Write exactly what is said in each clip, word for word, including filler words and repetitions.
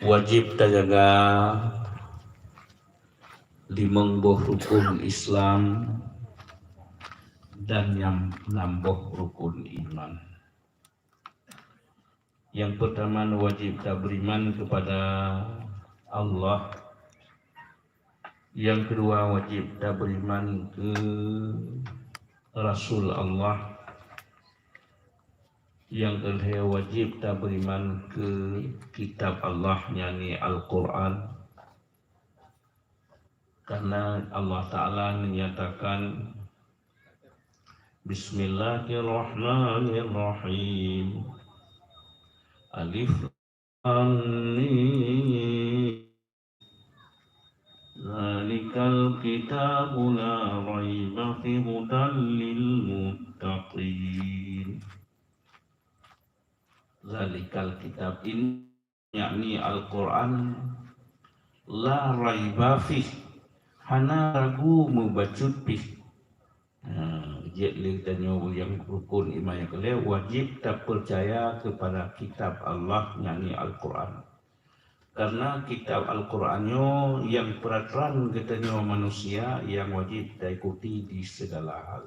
Wajib tajaga limong boh rukun Islam dan nyang nam boh rukun iman. Yang pertama, wajib taberiman kepada Allah. Yang kedua, wajib taberiman ke Rasul Allah. Yang kelhèe, wajib taberiman ke kitab Allah, yakni Al-Quran. Karena Allah Ta'ala menyatakan, Bismillahirrahmanirrahim. Alif Lam Mim. Zalikal kitabu la raiba fihi hudal lil muttaqin. Zalikal kitab, in, yakni Al-Quran, la raiba fih, hana ragu mubacut pih. Ha, jeuet lé geutanyoe nyang rukun iman nyang keulhèe, wajib tapeucaya keupada kitab Allah, yakni Al-Quran. Karena kitab Al-Quran nyoe nyang peuratoran geutanyoe manusia nyang wajib taikuti di segala hal.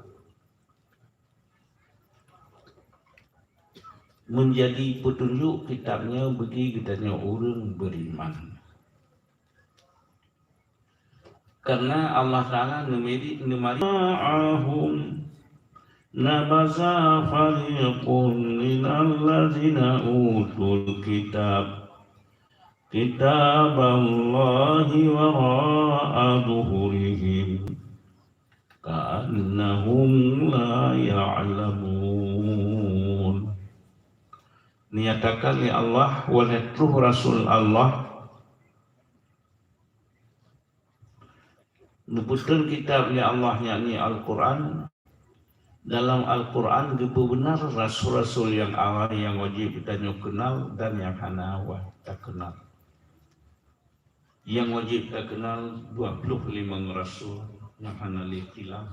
Menjadi petunjuk kitab nyoe bagi geutanyoe ureueng beriman. Karena Allah Ta'ala neumeri-, neumari-, ma'ahum nabaza fariqun minal ladzina utul kitab kitaballahi wara'a zuhurihim ka'annahum la ya'lamun. Nyatakan lé Allah, walhèe troh Rasul Allah, neupeutrön kitab lé Allah, yakni Al-Quran. Dalam Al-Quran geupeubeunar rasul-rasul nyang awai nyang wajéb geutanyoe keunal dan nyang hana awai takeunal. Nyang wajéb takeunal dua ploh limong rasul nyang hana lé khilaf.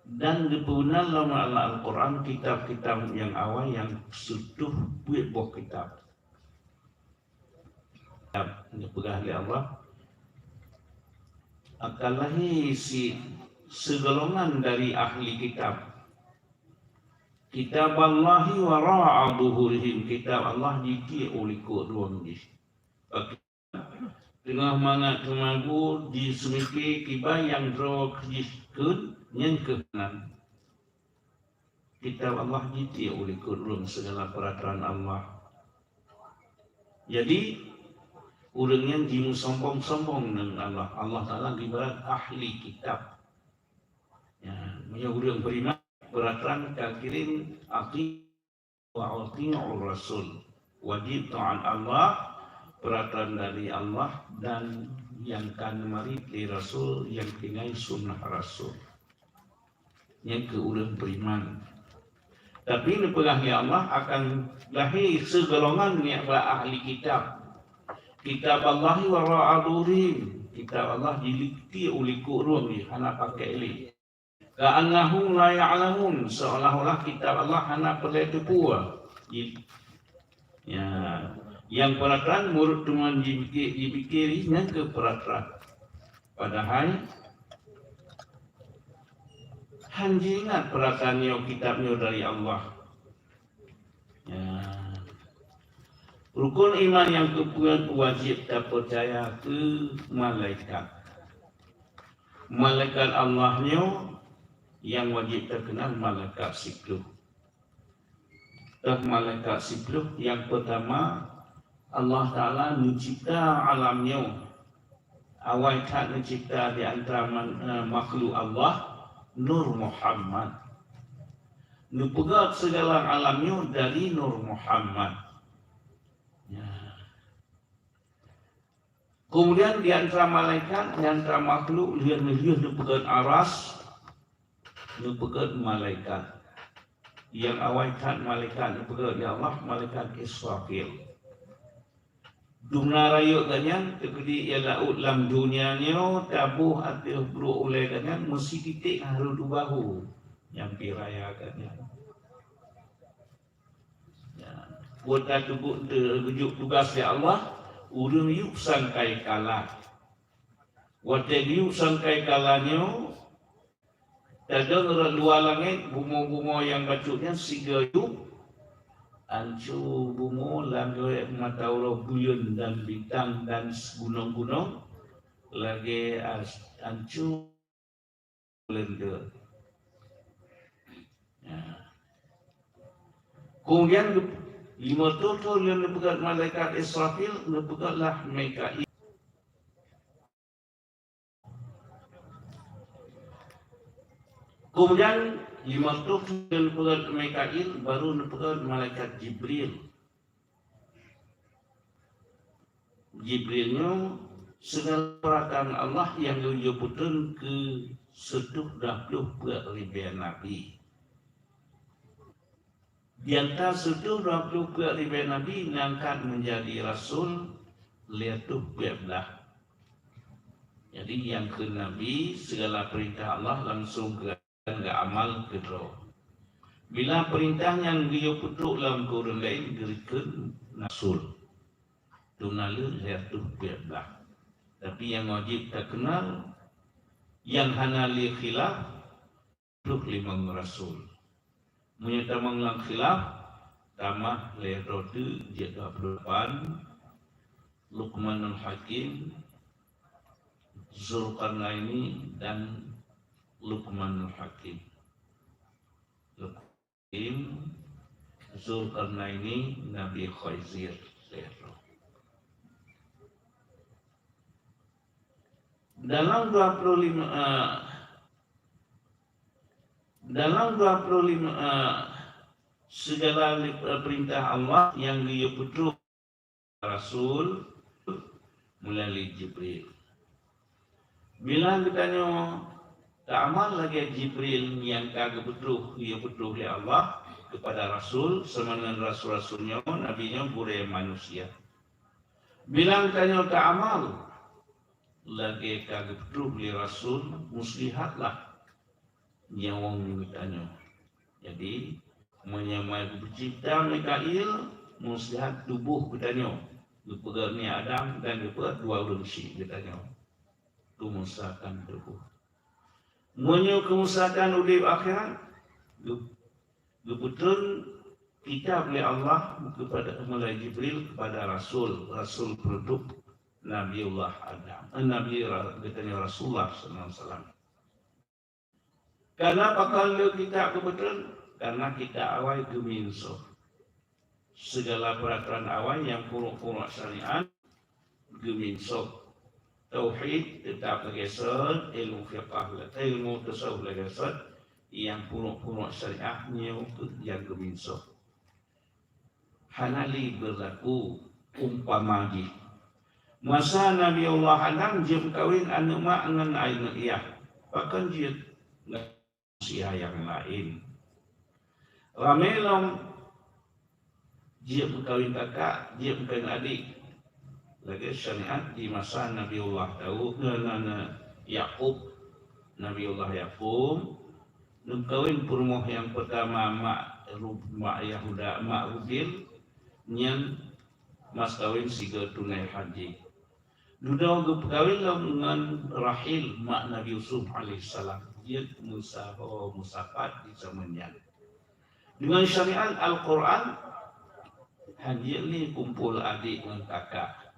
Dan geupeubeunar lam Al-Quran kitab-kitab nyang awai nyang seutuh peuet boh kitab. Geupeugah lé Allah, akan lahé si-, seugolongan dari ahli kitab. Kitaballahi wara'a zuhurihim, kitab Allah jitiek u likot rueng jih. Teungoh mangat teumagu jiseumike kiban nyang droe jih kheun, nyan keuh nan. Kitab Allah jitiek u likot rueng, segala peuratoran Allah. Jadi, ureueng nyan jimeusombong-sombong ngon Allah. Allah Ta'ala ibarat ahli kitab. Ya, meunyoe ureueng beriman, peuratoran ka kirém, ati-, wa ati'ur rasul. Wajib taat Allah, peuratoran dari Allah, dan nyang ka neumarit lé Rasul, nyang tinggai sunnah Rasul. Nyan keuh ureueng beriman. Tapi neupeugah lé Allah akan lahé seugolongan nibak ahli kitab. Kitaballahi wara'a zuhurihim. Kitab Allah jitiek u likot rueng jih, hana pakék lé. Ka'annahum la ya'lamun, seolah-olah kitab Allah hana peureulèe teupeue. Ji-, ya, nyang peuratoran meunurot teuma jipike, jipike nyan keuh peuratoran. Padahai han jiingat peurasaan nyoe kitab nyoe dari Allah. Ya. Rukun iman nyang keupeuet wajéb tapeucaya keu malaikat. Malaikat Allah nyoe nyang wajéb takeunal malaikat siploh. Teuh malaikat siploh, nyang peurtama, Allah Ta'ala neucipta alam nyoe. Awai that neucipta di antara man-, eh, makhluk Allah, Nur Muhammad. Neupeugöt segala alam nyoe dari Nur Muhammad. Ya. Kemudian di antara malaikat, di antara makhluk, lheueh-lheueh neupeugöt Aras, neupeugöt malaikat. Nyang awai that malaikat neupeugöt lé Allah, malaikat Israfil. Dumna rayeuk geuh nyan teukeudi ia laôt lam donya nyoe taboh ateueh brôk ulèe geuh nyan meusiditék harôh dubahu nyang pih raya geuh nyan. Ya. Watée teugeujok tugaih lé Allah, ureuëng yub sangkai kala. Watée geuyub sangkai kala nyoe, tadong rot luwa langét bumoe-bumoe nyang bacut nyan sigoe yub, ancu bumoe lagée mata uroe buleuen dan bintang dan gunong-gunong lagée as-, ancu leundeue. Ya. Kemudian geup-, lima reutôh thon lheueh neupeugét malaikat Israfil, neupeugét lah Mikail. Kemudian lima reutôh thon lheueh neupeugét Mikail, baru neupeugét malaikat Jibril. Jibril nyoe seunang peuratan Allah nyang geuyue peutreun keu sireutôh dua ploh peuet ribée nabi. Di antara sireutôh dua ploh peuet ribée nabi nyang ka meujadi rasul lhèe reutôh peuet blaih. Jadi, nyang kheun nabi, sigala peurintah Allah langsong keu geuamal keudroe. Bila peurintah nyan geuyue peutrok lam keu ureuëng laén, geukheun rasul. Tuna lheueh lhèe reutôh peuet blaih. Tapi nyang wajéb takeunal, nyang hana lé khilaf, trok limong rasul. Meunyoe tamong lam khilaf, tamah lhèe droe teuk jeuet dua ploh lapan, Luqmanul Hakim, Zulkarnaini, dan Luqmanul Hakim. Luqmanul Hakim, Zulkarnaini, Nabi Khizir. Dalam dua ploh lima, eh, dalam dua ploh lima, eh, sigala li-, eh, peurintah Allah nyang geuyue peutrok rasul meulalu Jibril. Bila geutanyoe taamal lagée Jibril nyang ka geupeutrok, geuyue peutrok lé Allah keupada rasul, sama deungon rasul-rasul nyoe, nabi nyoe gurée manusia. Bila geutanyoe taamal lagée ka geupeutrok lé rasul, muslihatlah nyawöng geutanyoe. Jadi, meunyoe ma geupeucebta Mikail, muslihat tuboh geutanyoe, geupeugét Nabi Adam dan geupeugét dua ureuëng syik geutanyoe. Keumusakan tuboh. Meunyoe keumusakan udeb akhirat, geu-, geupeutreun kitab lé Allah keupada, meulalu Jibril keupada rasul, rasul peunutup Nabiullah Adam, eh, Nabi ra-, geutanyoe Rasulullah sallallahu alaihi wasallam. Karena pakon le kitab geupeutreun, karena kitab awai geuminsoh. Sigala peuratoran awai nyang purok-purok syariat geuminsoh. Tauhid teutap lagée sot, ilmu fiqah la-, ilmu tasawuf lagée sot, nyang purok-purok syariat nyoe kheueh nyang geuminsoh. Hana lé beurlaku umpama jih. Masa Nabiullah Adam jeuet meukawen aneuëk mak ngon aneuëk yah, pakon jeuet ngon manusia nyang laén? Ramé lom jeuet meukawen kakak, jeuet meukawen adék. Lagée syariat di masa Nabiullah Daud, na, na, na, Yakub, Nabiullah Yakub, neumeukawen peurumoh nyang peurtama mak Ru-, mak Yahuda, mak Rubil, nyan mas kawen sigoe tunai haji. Dudoe geupeukawen lom ngon Rahil, mak Nabi Yusuf alaihissalam, jeuet meusaho meusapat di jameun nyan. Deungon syariat Al-Quran, hana jeuet lé kumpol adék ngon kakak.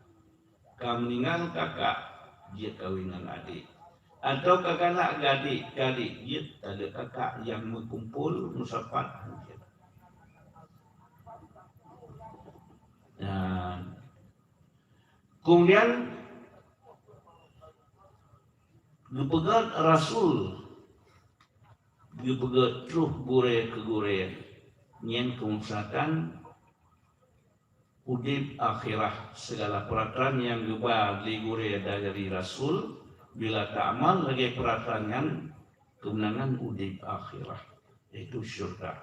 Ka meuninggai kakak, jeuet kawen ngon adék. Atawa ka galak keu adék, keu adék jeuet taleuek kakak nyang meukumpol meusapat, hana jeuet. Nyan. Kemudian, geupeugét rasul, geupeugét troh gurée keu gurée, nyan keumusakan udeb akhirat, sigala peuratoran nyang geuba lé gurée dari rasul, bila taamal lagée peuratoran nyan, keumeunangan udeb akhirat, yaitu syurga.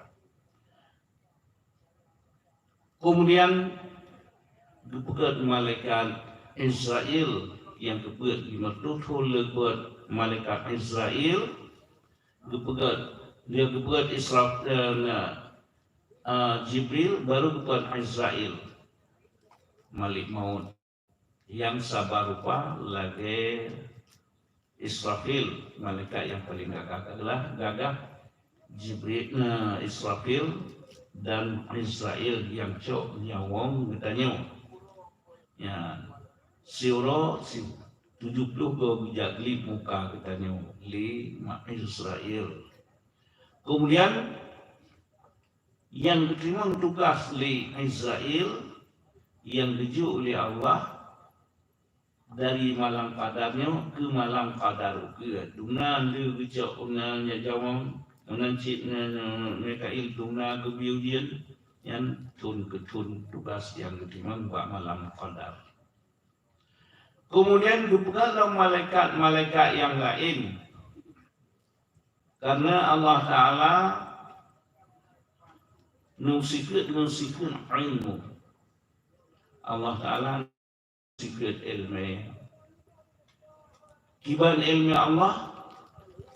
Kemudian geupeugét malaikat Israel, nyang geupeugét lima reutôh thon lé geupeugét malaikat Israel, geupeugét, nyang geupeugét Isra-, eh, na, Jibril, baru geupeugah Israil, Malik Maut, nyang saban rupa lagée Israfil, malaikat nyang paleng gagah, gagah, gagah. Jibril, eh, Israfil dan Israil nyang cok nyawöng geutanyoe. Ya, siuroe si tujoh ploh goe geujak glib muka geutanyoe lé ma-, Israil. Keumudian, nyang geuteurimong tugaih lé Israil nyang geujok lé Allah dari malam qadar nyoe keu malam qadar ukeue. Dum na lé geucok, na nyang jawang, na cit, na, na, Mikail, dum na geubri ujeuen, nyan thon keu thon tugaih nyang geuteurimong bak malam qadar. Keumudian geupeugah lom malaikat-malaikat nyang laén, karena Allah Taala ngon sikheut, ngon sikheut ilmu. Allah Taala sikheut iéleumé. Kiban iéleumé Allah,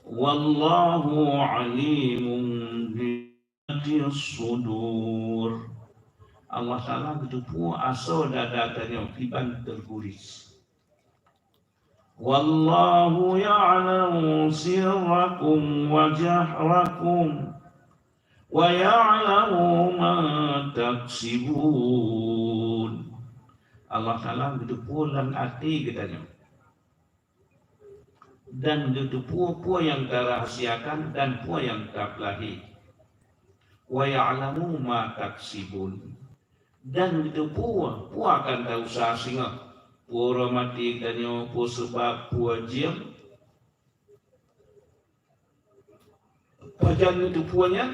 "Wallahu alimun bidzatish sudur." Allah Taala geuteupeue asoe dada tanyoe kiban teuguris. "Wallahu ya'lamu sirrakum wa jahrakum, wa ya'lamu ma taksibun." Allah Taala geuteupeue lam até geutanyoe, dan geuteupeue peue nyang tarahasiakan dan peue nyang tapeulahé. "Wa ya'lamu ma taksibun." Dan geuteupeue peue akan ta-useuha singoh, peue uroe maté geutanyoe, peue seubab, peue jeuem. Pajan geuteupeue nyan?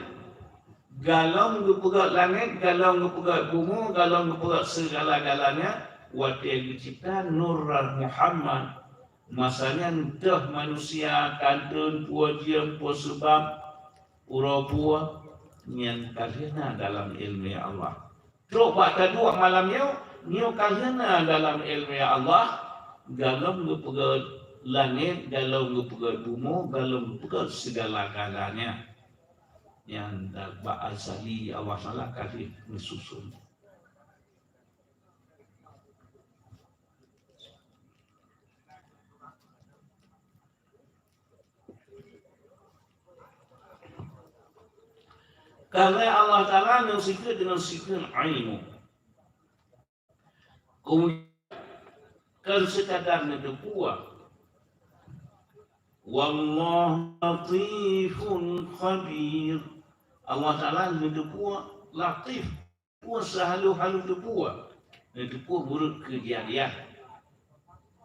Golom geupeugét langét, golom geupeugét bumoe, golom geupeugét sigala-galanya. Watée geucebta Nur Muhammad, masa nyan toh manusia ka teun peue jeuem, peue seubab, uroe peue, nyan ka lheueh na dalam iéleumé Allah. Trok bak taduek malam nyoe, nyoe ka lheueh na dalam iéleumé Allah, golom geupeugét langét, golom geupeugét bumoe, golom geupeugét sigala-galanya. Nyan bak azali Allah Taala ka lheueh geususun. Karena Allah Taala ngon sikheut deungon sikheut ilmu. Keumudian, kon sekadar neuteupeue. Wallahu latifun khabir. Allah Taala neuteupeue, latif. Peue seuhalo-halo teupeue, neuteupeue meureuet keujadian.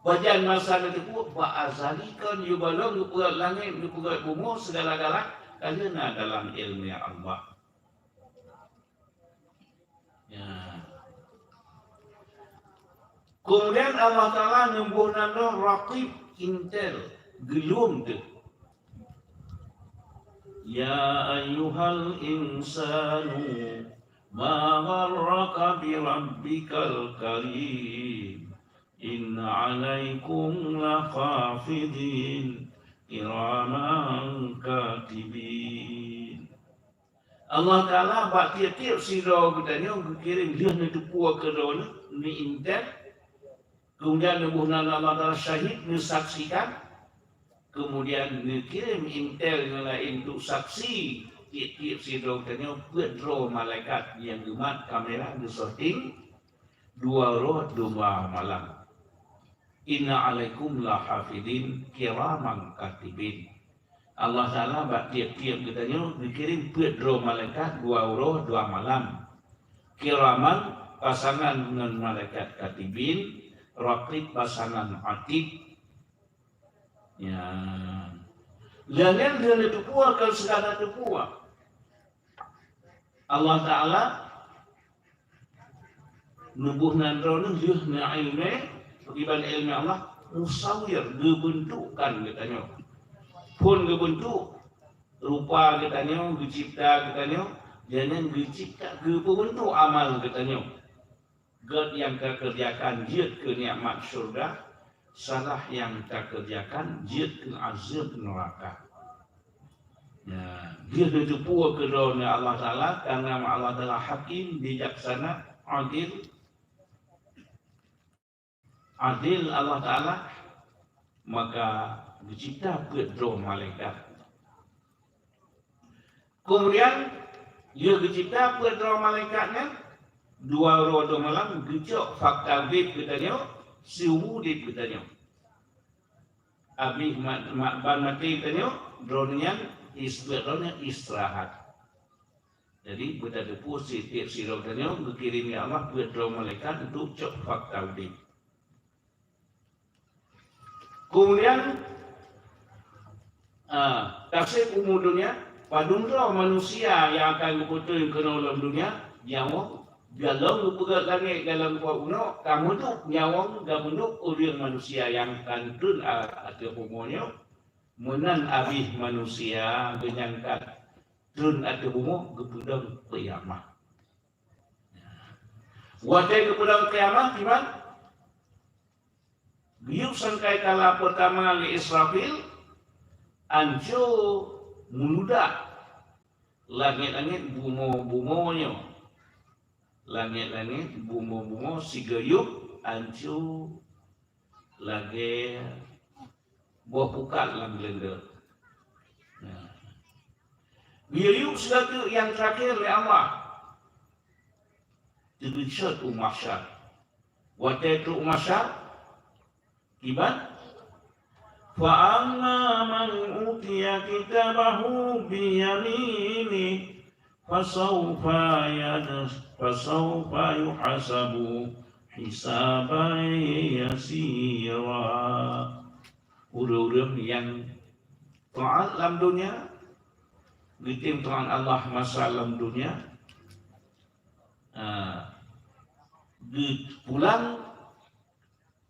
Pajan masa neuteupeue, bak azali kon, yôh golom geupeugét langét, geupeugét bumoe, sigala-gala ka lheueh na dalam iéleumé Allah. Ya. Keumudian Allah Taala neuboh nan droe Raqib, intel, geulom teuh. Ya ayyuhal insanu ma gharraka bi rabbikal karim. Inna 'alaikum lahafidhin kiraman katibin. Allah Taala bak tieb-tieb sidroe geutanyoe geukirém lheueh neuteupeue keu droeneuh, neuintel, keumudian neuboh nan Allah Taala syahid, neusaksikan, keumudian neukirém intel nyang laén untuk saksi tieb-tieb sidroe geutanyoe peuet droe malaikat nyang geumat kamera geusyuting dua uroe dua malam. Inna 'alaikum lahafidhin kiraman katibin. Allah Taala bak tieb-tieb geutanyoe geukirém peuet droe malaikat dua uroe dua malam. Kiraman, pasangan ngon malaikat katibin, Raqib, pasangan Atid. Ya. Lheueh nyan lheueh neuteupeue kon sekadar teupeue. Allah Taala neuboh nan droeneuh lheueh na iéleumé, pakriban iéleumé Allah, musawir, geubeuntukkan geutanyoe. Phon geubeuntuk rupa geutanyoe, geucebta geutanyoe, dan nyan geucebta, geupeubeuntuk amal geutanyoe. Gét nyang takeureujakan jeuet keu nikmat syeuruga, salah nyang takeureujakan jeuet keu azeueb neuraka. Ya, jeuet neuteupeue keu droeneuh Allah Taala, karena Allah Taala hakim, bijaksana, adil. Adil Allah Taala, maka geucipta peuet droe malaikat. Kemudian, lheueh geucipta peuet droe malaikat nyan, dua uroe dua malam geucok fakta udeb geutanyoe, siumu udeb geutanyoe. Abéh ma-, ma-, ban maté geutanyoe, droeneuh nyan is-, peuet droeneuh nyan istirahat. Jadi, beutateupeu sitiep sidroe geutanyoe geukirém lé Allah peuet droe malaikat untuk cok fakta udeb. Kemudian, ah, taseb umu donya, padum droe manusia nyang akan geupeutreun keunoe lom donya, nyawöng, golom geupeugöt langét golom kuat unoe, ka meuduek nyawöng, ka meuduek ureuëng manusia nyang akan treun a-, ateueh bumoe nyoe, meunan abéh manusia geunyang ka treun ateueh bumoe geupeudong kiamah. Watée geupeudong kiamah, kiban? Geuyueb sangkakala peurtama lé Israfil, anco meuludak langét-langét bumoe-bumoe nyoe. Langét-langét bumoe-bumoe sigeuyueb anco lagée boh pukat lam blender. Nah. Geuyueb sigoe nyang teurakhé lé Allah. Teugeucot u mahsyar. Watée trok u mahsyar, kiban? Fa amma man utiya kitabahu biyaminih, fasaufa yad-, fasaufa yuhasabu hisaban yasira. Ureuëng-ureuëng nyang taát lam donya, geutem Tuhan Allah masa lam donya, ah, geupulang,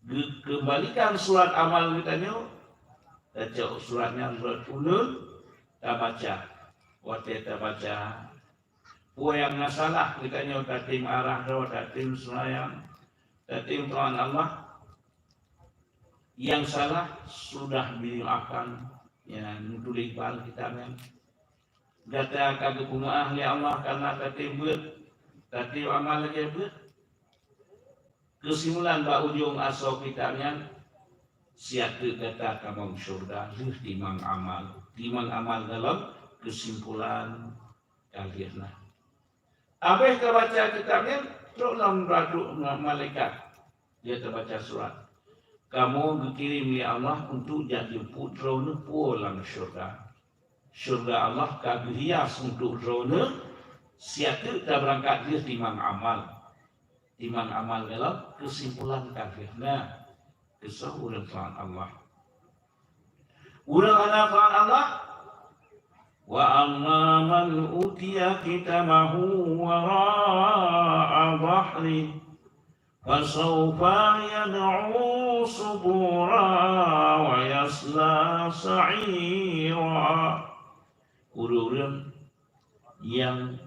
geukeumbalikan surat amal geutanyoe, tacok surat nyan rot uneun, tabaca. Watée tabaca, peue nyang na salah geutanyoe tatem arah droe, tatem seumbahyang, tatem Tuhan Allah. Nyang salah sudah dimaafkan, ya, neutuléh bak kitab nyan. Gata ka geupeumeuáh lé Allah kareuna tatem beuet, tatem amal lagée beuet. Keusimpulan bak ujong asoe kitab nyan, siat teuk gata tamong syeuruga lheueh timang amal. Timang amal golom keusimpulan ka lheueh na. Abéh tabaca kitab nyan, trok lom raduek ma-, malaikat. Dia tabaca surat. Kamoe geukirém lé Allah untuk jak jemput droeneuh po lam syeuruga. Syeuruga Allah ka geuhias untuk droeneuh, siat teuk tabeurangkat lheueh timang amal. Timang amal golom keusimpulan ka lheueh na. Keusoe ureuëng taát Allah. Ureuëng hana taát Allah, wa amma man utiya kitabahu wara'a dhahrih, fasaufa yad'u subura wa yasla sa'ira. Ureuëng-ureuëng nyang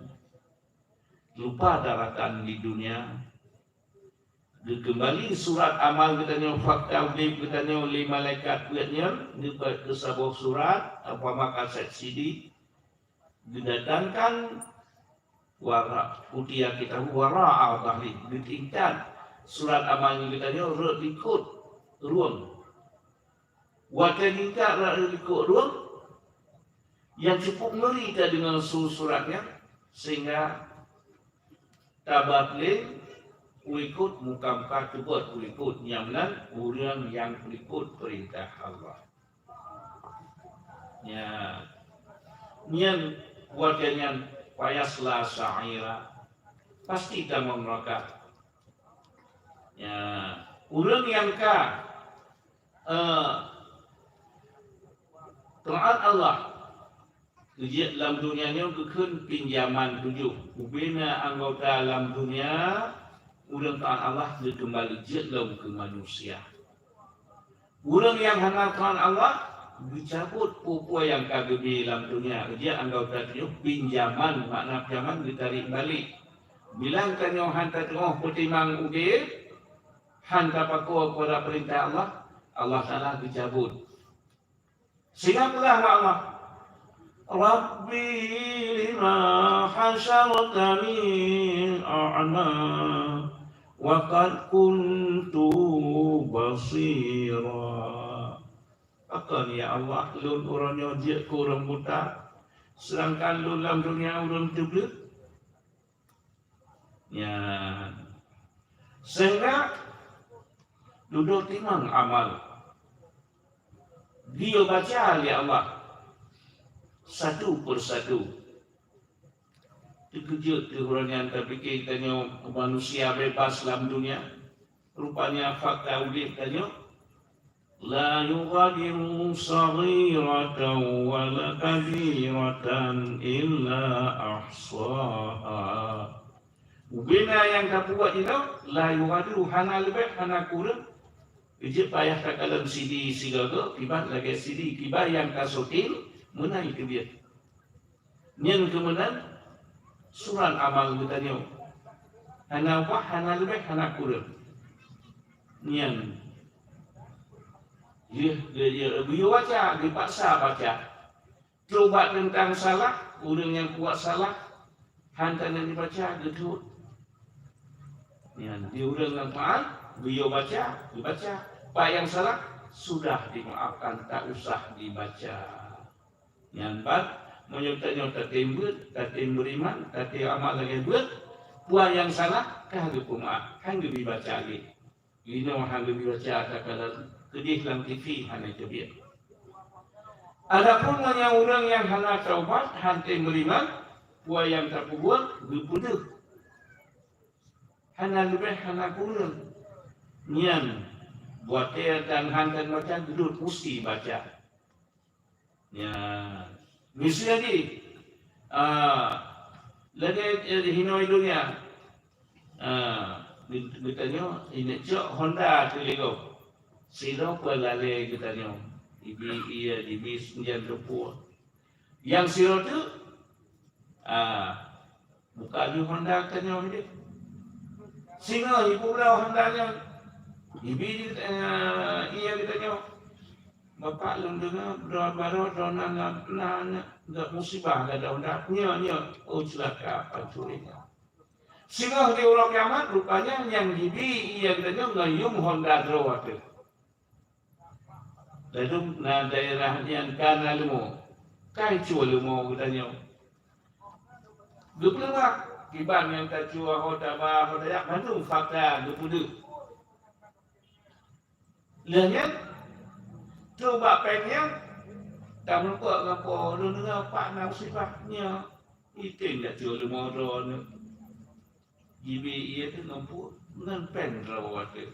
lupa daratan di dunia, geukeumbali surat amal geutanyoe, fakta udeb geutanyoe lé malaikat peuet nyan, geubeuet keu saboh surat, umpama kaset C D, geudatangkan wara-, utiya kitabahu wara'a dhahrih, geutingkat surat amal geutanyoe rot likot rueng. Watée tingkat rot likot rueng, nyang cukup ngeri tadeungoe su-, surat nyan, sehingga tabat lé peulikot, muka-muka teubot peulikot, nyang nan ureuëng nyang peulikot peurintah Allah. Nya, nyan watée nyan fa yasla sa'ira, pasti tamong neuraka. Nya, ureuëng nyang ka, eh, taát Allah, geujeuet lam donya nyoe geukheun pinjaman tujoh. Ubena anggota lam donya, ureuëng taát Allah geukeumbali jeuet lom keu manusia. Ureuëng nyang hana taát Allah, geucabot peue-peue nyang ka geubri lam donya. Geujeuet anggota tujoh, pinjaman, makna pinjaman geutarek balek. Bilang tanyoe han tatuoh peutimang udeb, han tapakoe keupada peurintah Allah, Allah Taala geucabot. Sehingga peugah bak Allah, Rabbi lima hasyartani a'ma wa qad kuntu basira. Pakon, ya Allah, lôn uroe nyoe jeuet keu ureuëng buta, seudangkan lôn lam donya ureuëng teubleuet? Nyan. Sehingga dudoe timang amal. Dia baca lé Allah satu persatu. Teukeujot teuh uroe nyan tapike tanyoe manusia bebas lam dunia. Rupanya fakta udeb tanyoe, la yughadiru saghiratan wa la kabiratan illa ahsaha. Ubena nyang tapeubuet jinoe, la yughadiru, hana leubeh, hana kureueng. Jeuet payah takalon sidi sigoe-goe, kiban lagée sidi kiban nyang tasotil, meunan teubiet. Nyan keuh meunan surat amal geutanyoe. Hana ubah, hana leubeh, hana kureueng. Nyan. Yeuh, yeuh, yeuh, geuyue baca, geupaksa baca. Trok bak teuntang salah, ureuëng nyang kuat salah, han tanan jibaca, geutot. Nyan, di ureuëng nyang taat, geuyue baca, geubaca. Bak nyang salah, sudah dimaafkan, tak usah dibaca. Nyan ban, meunyoe tanyoe tatem beuet, tatem beuriman, tatem amal lagée beuet, peue nyang salah ka geupeumaaf, han geubi baca lé. Inoe han geubi baca takalon, keudeh lam T V hana teubiet. Adapun meunyoe ureuëng nyang hana taubat, han tem beuriman, peue nyang tapeubuet geupeudeuh. Hana leubeh, hana kureueng. Nyan, buatée dan han tan baca, geudot musti baca. Nyan. Miseue jih, ah, lagée, eh, hinoe donya. Ah, geutanyoe inong cok Honda teuligong. Sidroe peulalée geutanyoe. Ibi ié, ibi seungian teupue. Nyang sidroe teuk, ah, buka ju Honda geutanyoe deh. Singoh jipubloe Honda nyan. Ibi, eh, ié geutanyoe. Bapak lôn deungoe, droe baroe, droe na, na, na, na, musibah gata Honda. Nyoe, nyoe, oh, ceulaka, pancuri nyoe. Singoh di uroe kiamat, rupanya nyang jibi ié geutanyoe ngon yum Honda droe teuh. Ladôm na daerah nyang ka na leumo, ka icue leumo geutanyoe. Geupeuleumah, kiban nyang tacue ho taba, ho dayak, mandum fakta geupeudeuh. Lheueh nyan, trok bak péng nyan, tameureumpok ngon po, lôn deungoe pak na musibah nyoe, item jak tacue leumo droeneuh. Jibi ié teuh ngon po, ngon péng droe teuh.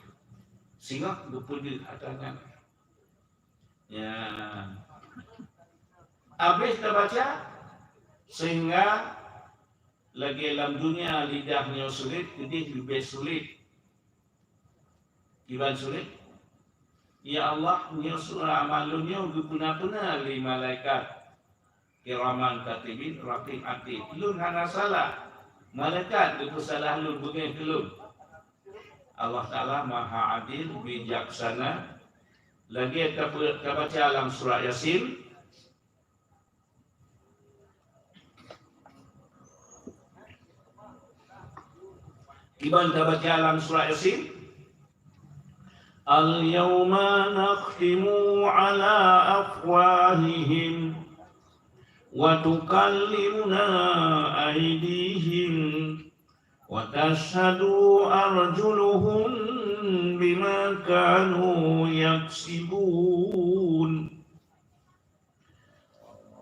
Singoh geupeudeuh atra nyan. Ya. Abéh tabaca, sehingga lagée lam dunia lidah nyoe sulet, keudeh leubeh sulet. Kiban sulet? Ya Allah, nyoe surat amal lôn nyoe geupeuna-peuna lé malaikat. Kiraman katibin, raqiib atid. Lôn hana salah. Malaikat geupeusalah lôn, beungéh keu lôn. Allah Taala Maha Adil, bijaksana. Lagée tapeu-, tabaca lam surat Yasin, kiban tabaca lam surat Yasin, "Al-yauma nakhtimu ala afwahihim wa tukallimuna aidihim wa tashhadu arjuluhum bima kanu yaksibun."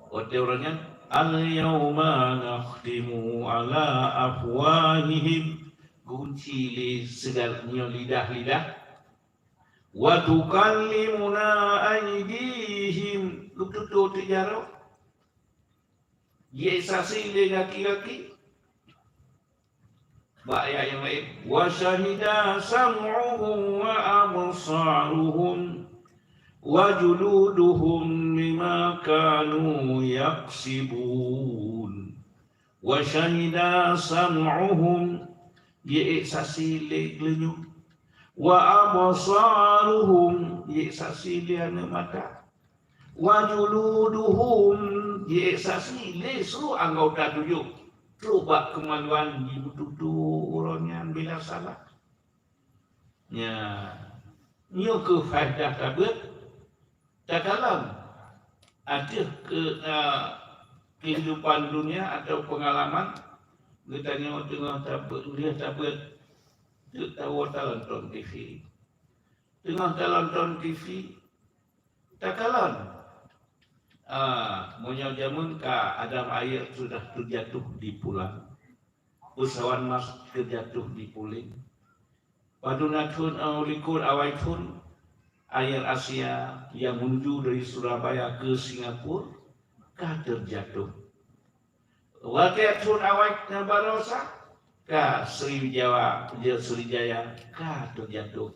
Watée uroe nyan, "Al-yauma nakhtimu ala afwahihim," geunci lé segala nyoe lidah-lidah. "Wa tukallimuna aidihim," geututoe teujaroe. Jiék saksi lé gaki-gaki. Bak ayat nyang laén, "Wa syahida sam'uhum wa absaruhum wa juluduhum bima kanu yaksibun." "Wa syahida sam'uhum," jiék saksi lé geulinyueng. "Wa absaruhum," jiék saksi lé aneuëk mata. "Wa juluduhum," Jiék saksi lé su anggota tujoh, trok bak keumaluan jibeututoe uroe nyan bila salah. Nya, nyoe keuh faedah tabeuet takalon ateueh keu-, a, keuhidupan dunia atawa peungalaman geutanyoe teungoh tabeuet, lheueh tabeuet, teuk tawoe talonton T V. Teungoh talonton T V, takalon. Ah, meunyoe jameun ka Adam Ayeuk sudah teujatuh di Pulan, Usawan Mas teujatuh di Pulan. Padum na thon, eh, likot awai thon, Air Asia nyang meunju dari Surabaya keu Singapura ka teujatuh. Watée thon awai na barosa, ka Sriwijaya, Sriwijaya ka teujatuh.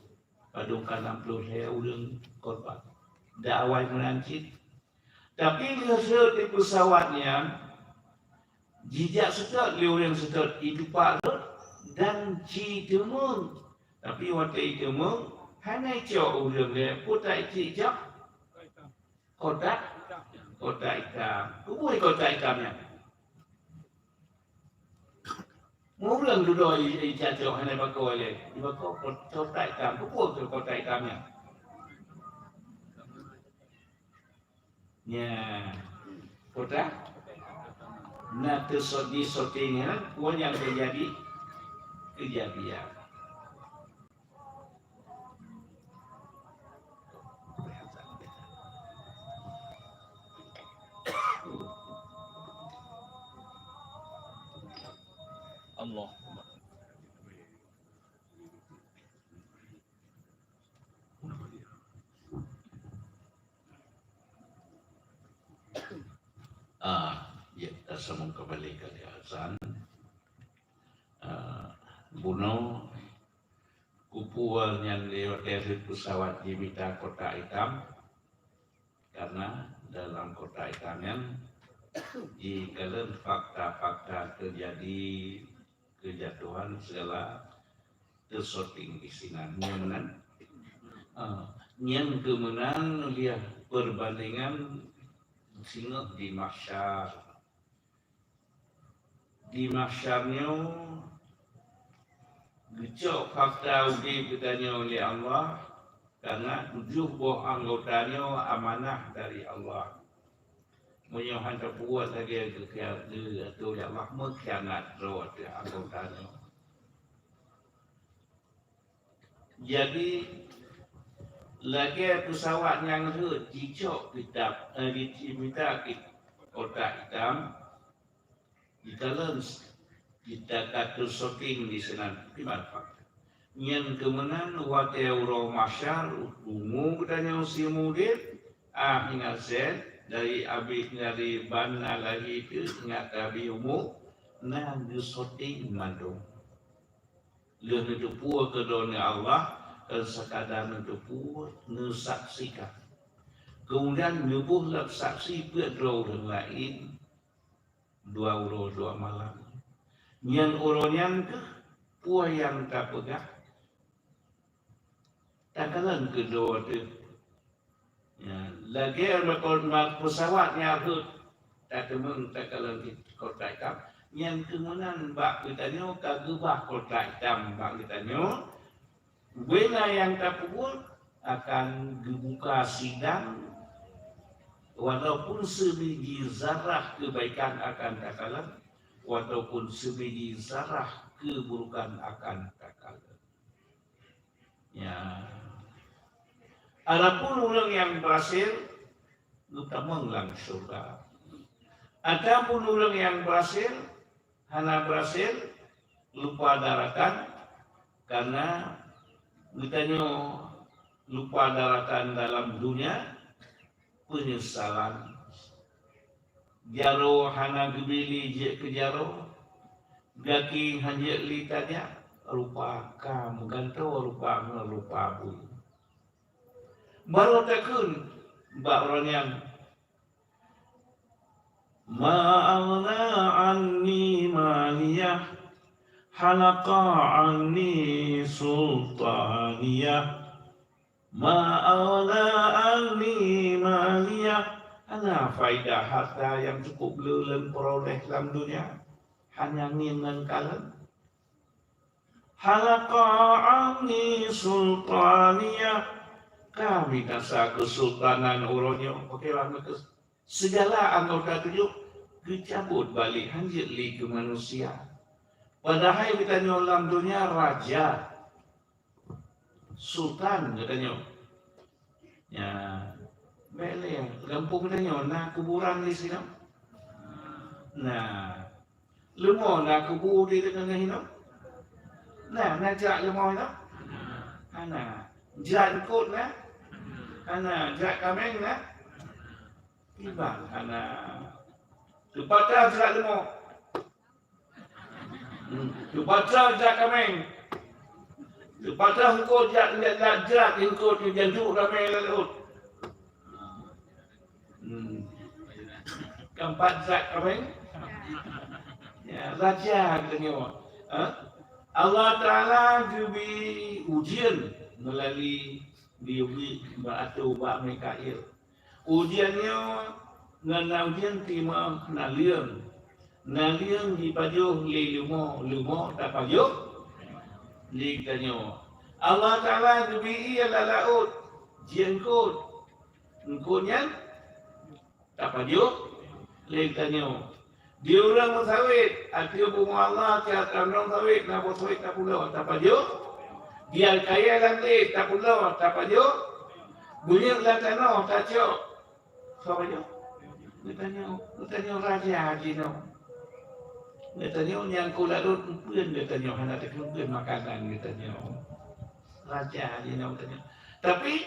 Padum ka nam ploh lhée ureuëng korban. Dak awai meunan cit. Tapi lheueh-lheueh di peusawat nyan, jijak seutôt lé ureuëng seutôt, itupak rot dan jiteumeung. Tapi watée iteumeung, hana icok ureuëng lé, peue ta icok? Kotak, kotak itam. Peue kotak itam nyan? Ureuëng dudoe i, i cacok hana bako lé. Ibako kot-, kotak itam. Peue keu kotak itam nyan? Nya, kotak. Na teusot-, disoting nyan, peue nyang teujadi? Keujadian. Allah. Ah, ya, tasambung kembali kali Hasan. Ah, bunoe Kupeue nyan lé watée rhot peusawat jimita kotak itam, karna dalam kotak itam nyan jikalon fakta-fakta teujadi keujatuhan sigala teusoting di sinan. Nyan meunan. Ah, nyan keuh meunan liah peurbandengan singoh di mahsyar. Di mahsyar nyoe geucok fakta udeb geutanyoe lé Allah, karna tujoh boh anggota nyoe amanah dari Allah. Meunyoe han tapeubuet lagée geu-, geu-, atô lé Allah, meukhianat droe teuh anggota nyoe. Jadi, lagée peusawat nyang rhot jicok kitab, eh, ji-, jimita kit-, kotak itam, jikalon s-, kita ka teusoting di sinan, kiban fakta. Nyan keuh meunan watée uroe mahsyar, umu geutanyoe simudeue, ah, ingat sén, dari abéh dari ban na lahé teuh, ingat abéh umu, na geusoting mandum. Lheueh neuteupeue keu droeneuh Allah, kon sekadar neuteupeue, neusaksikan. Keumudian neuboh lam saksi peuet droe ureuëng laén, dua uroe dua malam. Nyan uroe nyan keuh peue nyang tapeugah, takalon keudroe teuh. Ya, lagée makon mak peusawat nyang rhot, tateumeung takalon di kotak itam. Nyan keuh meunan bak geutanyoe ka geubah kotak itam bak geutanyoe. Bubena nyang tapeubuet akan geubuka sidang, walaupun sibiji zarah keubaikan akan takalon, walaupun sibiji zarah keuburukan akan takalon. Ya. Adapun ureuëng nyang berhasil, geutamong lam syurga. Adapun ureuëng nyang berhasil, hana berhasil, lupa daratan, karena geutanyoe lupa daratan dalam dunia, penyesalan. Jaroe hana geubili jeuet keu jaroe, gaki hanjeuet li tajak, rupa ka meugantoe rupa ngon rupa bui. Barô takheun bak uroe nyan, "Ma aghna anni maliyah, halaqa anni sultaniyah." Ma aghna anni maliyah, Hana faedah hareuta nyang cukup le lôn peuroléh lam donya, hana ngieng ngon kalon. Halaqa anni sultaniyah, ka binasa keusultanan uroe nyoe. Oke, bang, beutôi. Sigala anggota tujoh geucabot balek, hanjeuet lé keu manusia. Padahai geutanyoe lam donya raja, sultan geutanyoe. Ya, bèk lé, gampông geutanyoe na kuburan di sinoe. Na, leumo na kubu di deungon hinoe? Na, na jak leumo hinoe? Hana. Jak eungkôt na? Hana. Jak kaméng na? Kiban hana. Teupatah jak leumo. Hmm. Teupatah jak kaméng. Teupatah eungkôt jak, jak, jak, jak eungkôt nyan, jak duek ramé lam laôt. Hmm. Keumpat jak kaméng. Ya, raja geutanyoe. Ha? Allah Taala geubri ujeuen meulalu di bak atô bak Mikail. Ujeuen nyoe ngon na ujeuen teuma naleueng. Naleueng jipajoh lé leumo, leumo tapajoh lé geutanyoe. Allah Taala geubri ié lam laôt, jieungkôt. Eungkôt nyan tapajoh lé geutanyoe. Di ureueng meusawét, ateueh bumoe Allah, tiep tanoh sawét, na boh sawét tapulo, tapajoh. Di kayèe lam glé tapulo, tapajoh. Bunyuet lam tanoh tacok, soe pajoh? Geutanyoe, geutanyoe raja jinoe. Geutanyoe nyang keu ladôm peuen geutanyoe, hana takheun peuen makanan geutanyoe. Raja jinoe geutanyoe. Tapi,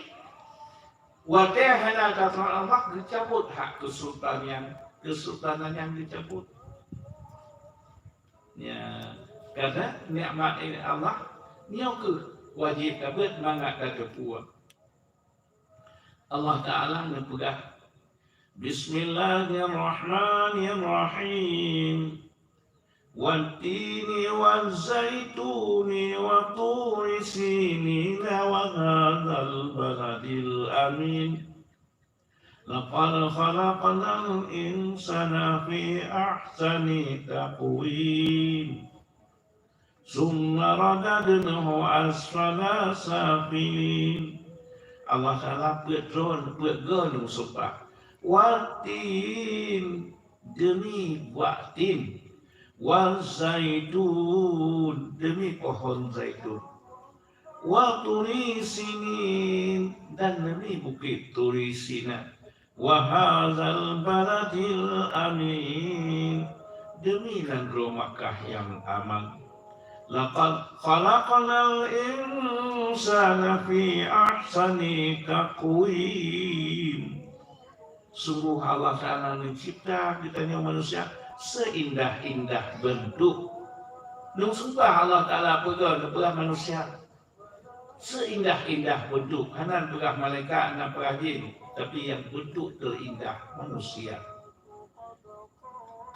watèe hana taat Allah, geucabot hak keusultanan, keusultanan nyan geucabot. Ya, karena nikmat Allah nyoe keuh wajéb tabeuet mangat tateupeue. Allah Taala neupeugah, Bismillahirrahmanirrahim. Wat-tini waz-zaituni wa turi sinina wa hadzal baladil amin. Laqad khalaqnal insana fi ahsani taqwim. Tsumma radadnahu asfala safilin. Allah Taala peuet droe, peuet goe neusumpah. Wat-tin, deumi buak tin. Waz-zaitun, deumi pohon zaitun. Wa turi sinin, dan deumi bukét Turi Sina. Wa hadzal baladil amin, deumi nanggroe Makkah nyang aman. Laqad khalaqnal insana fi ahsani taqwim. Sungguh Allah Taala neucipta geutanyoe manusia seindah-indah beuntuk. Neusumpah Allah Taala peugah, neupeugah manusia. Seindah-indah beuntuk, hana peugah malaikat, hana peugah jin, tapi nyang beuntuk teuindah manusia.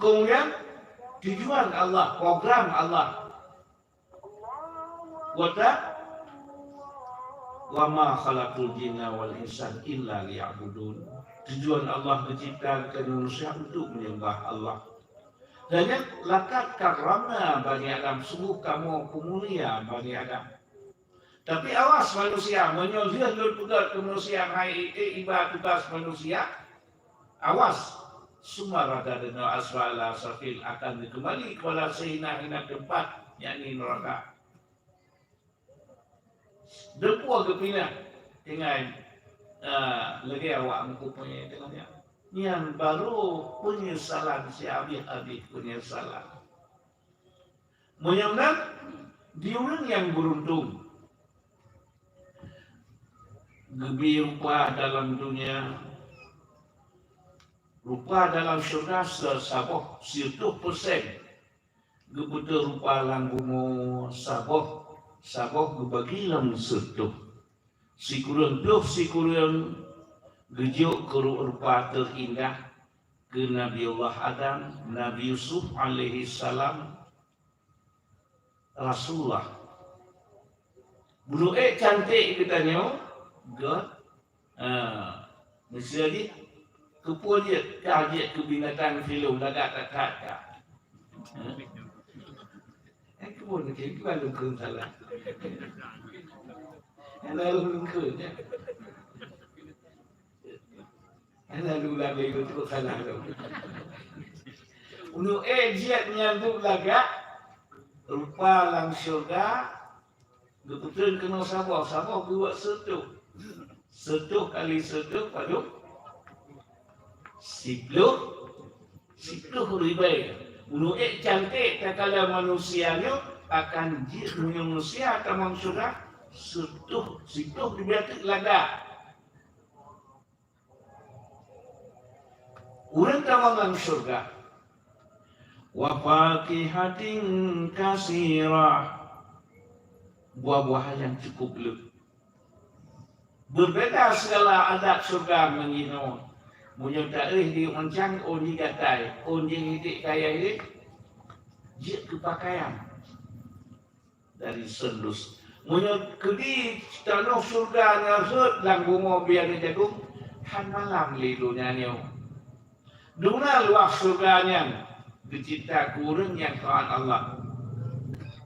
Kemudian, tujuan Allah, program Allah, kata, "Wa ma khalaqtul jinna wal insa illa liya'budun." Tujuan Allah mencipta manusia untuk menyembah Allah. Dan nyan, "Laqad karramna bani Adam," sungguh kamoe peumulia bani Adam. Tapi awas manusia, meunyoe lheueh lôn peugét keu manusia hai, eh, iba tugaih manusia, awas, summa radadnahu asfala safil, akan geukeumbali keupada seuhina-hina teumpat, yakni neuraka. Deungon geupinah tinggai, eh, lagèe awak meukupe teungoh nyan. Nyan barô peunyesalan sihabéh-habéh peunyesalan. Meunyoe meunan, di ureueng nyang beuruntung, geubri rupa dalam dunia, rupa dalam syeuruga se-, saboh sireutôh persen, geupeuteuh rupa lam bumoe saboh, saboh geubagi lam sireutôh. Sikureueng ploh sikureueng geujok keu ru-, rupa teuindah keu Nabiullah Adam, Nabi Yusuf alaihissalam, Rasulullah. Bunoe ék cantik geutanyoe, gét, ah, miseue jih, Keupeue jeuet ka jeuet keu binatang silom lagak that-that ka. Eh, keupeue jeuet keu lôn kheun salah. Hana lôn kheun, ya. Hana lôn lagak lôn kheun salah lôn. Uneuk ék jeuet nyan duek lagak rupa lam syeuruga. Geupeutrön keunoe saboh, saboh geuweuet seutoh. Seutoh kali seutoh padub? Siploh, siploh ribèe. Uneuk ék canték takalon manusia nyoe akan jeuet meunyoe manusia tamong syeuruga seutoh, siploh ribèe teuk lagak. Ureueng tamong lam syeuruga. Wa fakihatin katsirah. Buah-buahan nyang cukup le. Beubeda sigala adat syeuruga ngon jinoe. Meunyoe taéh di meuncang ôn jih gatai, ôn jih idék kayèe jih jeuet keu pakaian. Dari seundus. Meunyoe keudi tanoh syeuruga nyan rhot lam bumoe binéh jagong, han malam lé donya nyoe. Dum na luwah syeuruga nyan geucebta keu ureueng nyang taat Allah.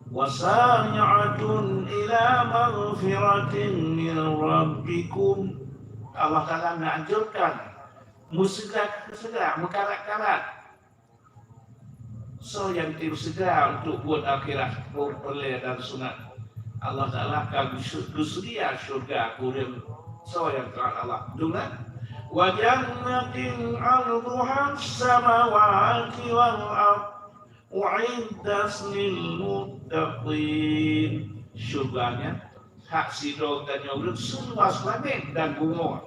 Wasari'u ila maghfiratin min rabbikum. Allah Taala meuanjurkan meuseugra-seugra, meukarat-karat. Soe nyang tem seugra untuk buet akhirat, peureulèe dan sunat, Allah Taala ka geuseu-, geuseudia syeuruga keu ureueng soe nyang taat Allah. Deungon, "Wa jannatin 'arduhas samawati wal ard, u'iddat lil muttaqin." Syeuruga nyan hak sidroe tanyoe ureueng seuluwas langèt dan bumoe.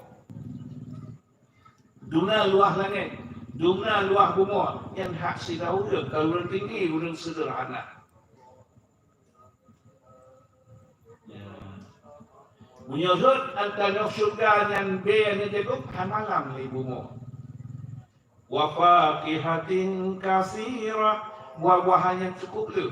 Dum na luwah langèt, dum na luwah bumoe, nyan hak sidroe ureueng, ka ureueng tinggi, ureueng seuderhana. Ya. Meunyoe rhot antara syeuruga nyan bèe nyang jagong, hana malam lé bumoe. Wa fakihatin katsirah, buah-buahan nyang cukup le.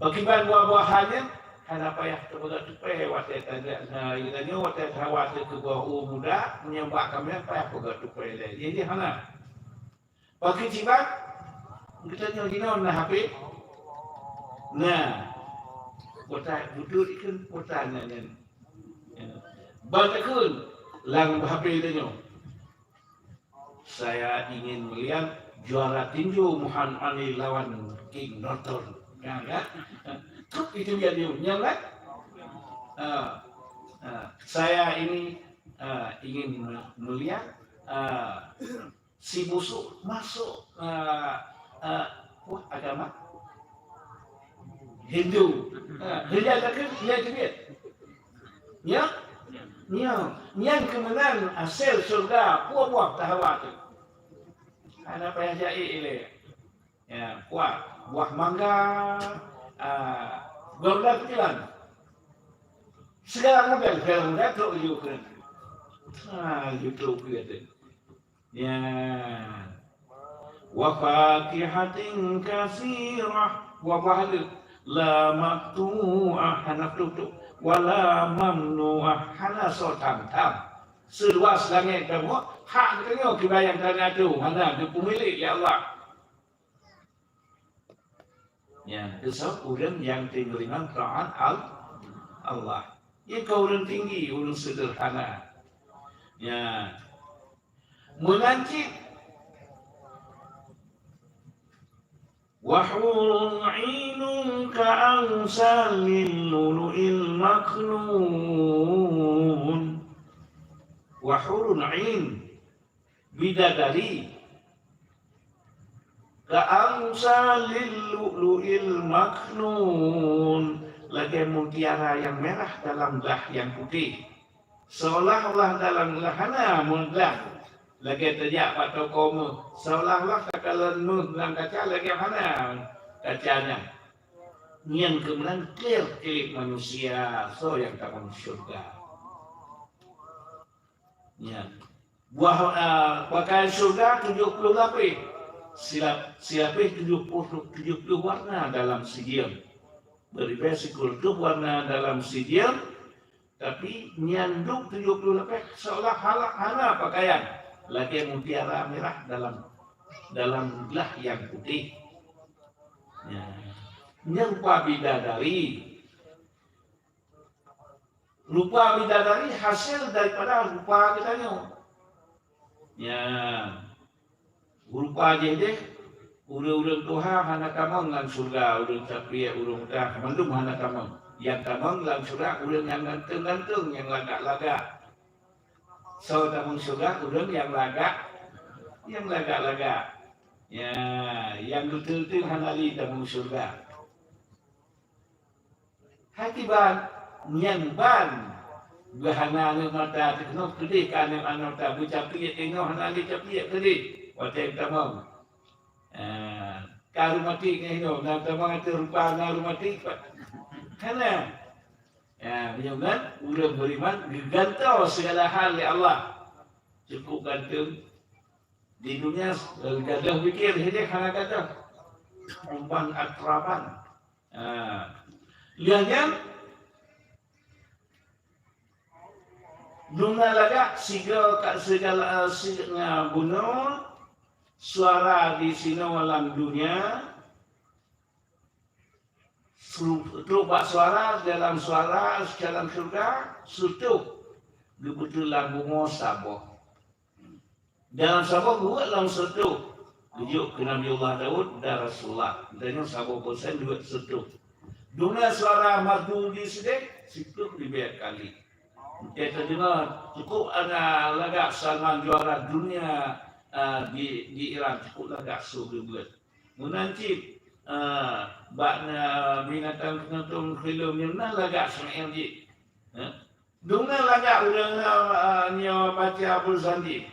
Pakriban buah-buahan nyan, hana payah tapeugah tupèe watèe tajak na, inan nyoe watèe tahawa teuh keu buah u muda, meunyoe bak kamoe payah peugah tupèe lé. Jadi hana. Pakriban, geutanyoe jinoe na H P? Na. Kuota beutôi ikheun kuota nyan, nyan. Ban takheun lam H P tanyoe. Saya ingin melihat juara tinju Muhammad Ali lawan King Norton. Kan, kan? Trok itu dia, dia nyang kan? Ah, ah, saya ini, ah, ingin me-, melihat, ah, si busuk masuk, ah, ah, wah, agama Hindu. Ah, dia kata, dia kata, Ya? Ya. Nyan keuh meunan asèe syeuruga, buah-buah tahawa teuh. Hana payah jai ilèe. Ya, buah, buah mangga, ah, buah-buah pikiran. Segala model, segala model trok laju keunan. Ha, laju trok keunan. Nyan. Wa fakihatin katsirah, buah-buah le. La maqtu'ah, hana tutup. Wa la mamnu'ah, hana soe tham-tham. Seuluwas langèt dan bumoe, hak geutanyoe kiban nyang ka na teuh, hana geupeumilék lé Allah. Nyan, keu soe ureueng nyang teurimong taat Al-, Allah. Nyan kon ureueng tinggi, ureueng seuderhana. Nyan. Meunan cit, "Wa hurun 'ainun ka amsalil lu'lu'il maknun." Wa hurun 'ain, bidadari, ka amsalil lu'lu'il maknun, lagèe mutiara nyang mirah dalam glah nyang putéh. Seolah-olah dalam glah hana meuh glah, lagèe tajak bak toko meuh, seolah-olah takalon meuh lam kaca lagèe hana kaca nyan. Nyan keuh meunan clear kilép manusia, soe nyang tamong syeuruga. Nyan. Buah, ah, pakaian syeuruga tujoh ploh lapéh. Silap-, silapéh tujoh ploh, tujoh ploh warna dalam sijeuem. Beuribèe sikureueng ploh warna dalam sijeuem, tapi nyan duek tujoh ploh lapéh seolah-olah hana pakaian. lagée mutiara mirah dalam, dalam glah nyang putéh. Ya. Nyan rupa bidadari. Rupa bidadari hasil daripada rupa geutanyoe. Ya. Rupa jih deh, ureuëng-ureuëng tuha hana tamong lam syeuruga, ureuëng sapiek, ureuëng utang, mandum hana tamong. Nyang tamong lam syeuruga ureuëng nyang ganteng-ganteng, nyang lagak-lagak. Soe tamong syeuruga? Ureuëng nyang lagak, nyang lagak-lagak. Ya, nyang geuteul-teul hana lé tamong syeuruga. Hai kiban, nyan ban beuhana aneuk mata teuh keunoe keudeh ka aneuk mata beucapiek teuh hana lé capiek keudeh watée tamong. Ah, ka aromatik ngon hinoe, na tamong ateueh rupa na aromatik pat. Hana. Ya, meunyoe nyan ureuëng beriman geugantoe segala hal lé Allah. Cukup ganteng, di dunia, eh, gadôh pikir, hideh hana gadôh. Umban atraban. Ha. Lheueh nyan, dum na lagak sigoe ka segala, eh, si-, na bunoe suara di sinoe lam dunia, su-, trok bak suara, dalam suara, dalam syeuruga, seutoh geubeutôi lam bumoe saboh. Dalam saboh geuweuet lam seutoh, geujok keu Nabiullah Daud dan Rasulullah. Geutanyoe saboh persen geuweuet seutoh. Dum na suara merdu di sideh, siploh ribée kali. Teudeungoe, cukup hana lagak Salman juara dunia, ah, di, di Iran, cukup lagak su geubeuet. Meunan cit, ah, bak na binatang peunonton film nyan na lagak syair jih. Eh? Dum na lagak ureuëng, ah, nyoe baca Abdul Zandi.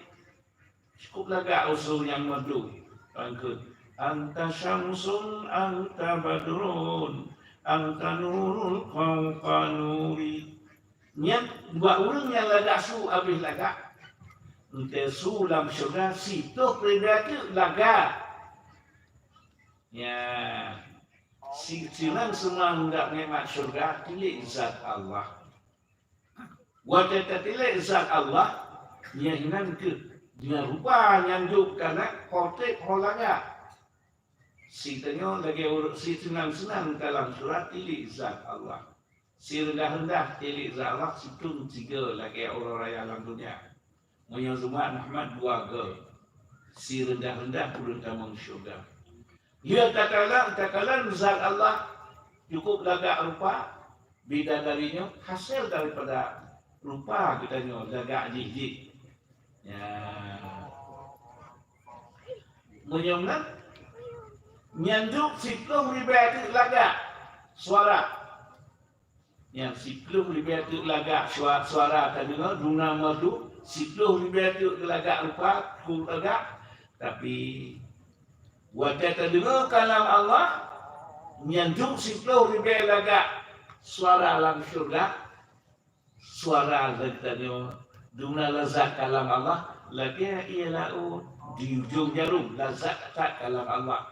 Cukup lagak usu nyang merdu. Pangkut, "Anta syamsun, anta badrun, anta nurul fauqa nuri." Nyan bak ureuëng nyang lagak su habéh lagak. Entée su lam syeuruga sitoh ribée teuk lagak. Ya, si-, sinan seumang dak nikmat syeuruga tilék zat Allah. Watée tatilék zat Allah, nyan hinan keuh deungon rupa nyang jok kana portret ho lagak. Sitanyoe lagée ureuëng siseunang-seunang dalam surat tilék zat Allah. Sireundah-reundah tilék zat Allah situng tiga lagée uroe raya lam dunia. Meunyoe Jumat Ahmad dua goe. Sireundah-reundah ureuëng tamong syeuruga. Lheueh takalon, takalon zat Allah cukup lagak rupa, bidadari nyoe hasé daripada rupa geutanyoe lagak jih-jih. Ya. Meunyoe nyan, nyan duek siploh ribée teuk lagak suara. Nyan siploh ribée teuk lagak sua-, suara tadeungoe, dum na merdu, siploh ribée teuk lagak rupa, ku lagak. Tapi, watée tadeungoe kalam Allah, nyan duek siploh ribée lagak suara lam syeuruga, suara lagak tanyoe, dum na lazat kalam Allah, lagée ié laôt di ujong jarum, lazat that kalam Allah.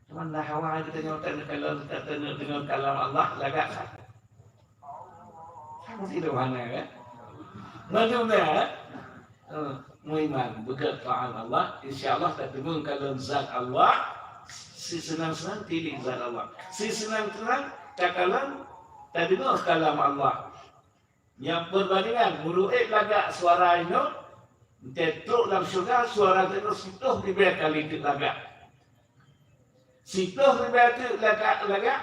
Cuman dah awai geutanyoe taneuk kalon, taneuk deungoe kalam Allah lagak that. Sama sederhana kan? Maklum dah, eh? Eh, meuiman, beugét taat Allah, insya Allah tadeungoe kalon zat Allah, siseunang-seunang tilik zat Allah. Siseunang-seunang takalon, tadeungoe kalam Allah. Nyang peubandingan, meunurot lagak suara inoe, entée trok lam syeuruga, suara teuh siploh ribée kali teuk lagak. Siploh ribée teuk lagak, lagak,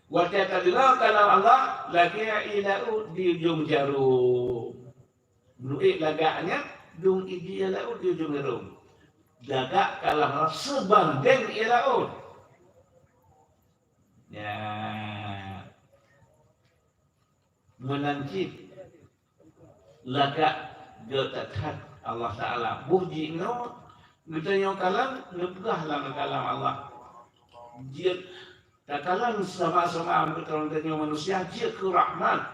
watée tadeungoe kalam Allah, lagée ié laôt di ujong jarum. Meunurot lagak nyan, dum ié laôt di ujong jarum. Lagak kalam Allah seubandéng ié laôt. Ya. Meunan cit lagak geutat-that Allah Taala. Boh jinoe geutanyoe kalon neupeugah lam kalam Allah. Jeuet takalon sama-sama geutanyoe manusia jeuet keu rahmat.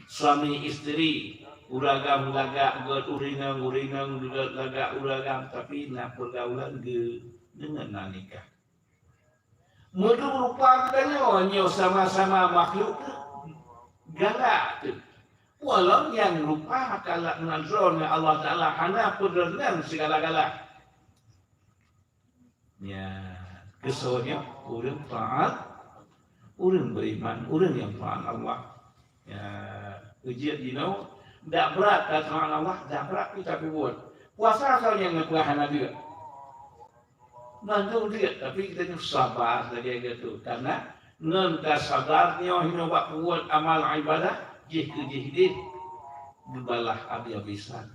Suami isteri, ureueng agam lagak geutanyoe, ureueng inong, ureueng inong lagak ureueng agam, tapi na peugaulan geu-, deungon na nikah. Meunurot rupa geutanyoe nyoe sama-sama makhluk teuh, galak teuh. Walau nyang rupa kalak ngon droe ngon Allah Taala hana peudeunan sigala-gala. Nya, keusoe nyoe ureuëng taát, ureuëng beriman, ureuëng nyang taát Allah. Ya, ujian jinoe dak brat ka taát Allah, dak brat pih tapeubuet. Puasa soe nyang neupeugah hana deuk? Mandum deuk, tapi geutanyoe sabar lagée geutanyoe. Karena ngon ka sabar nyoe hinoe bak peubuet amal ibadah, jih keu jih deh geubalah habis-habisan.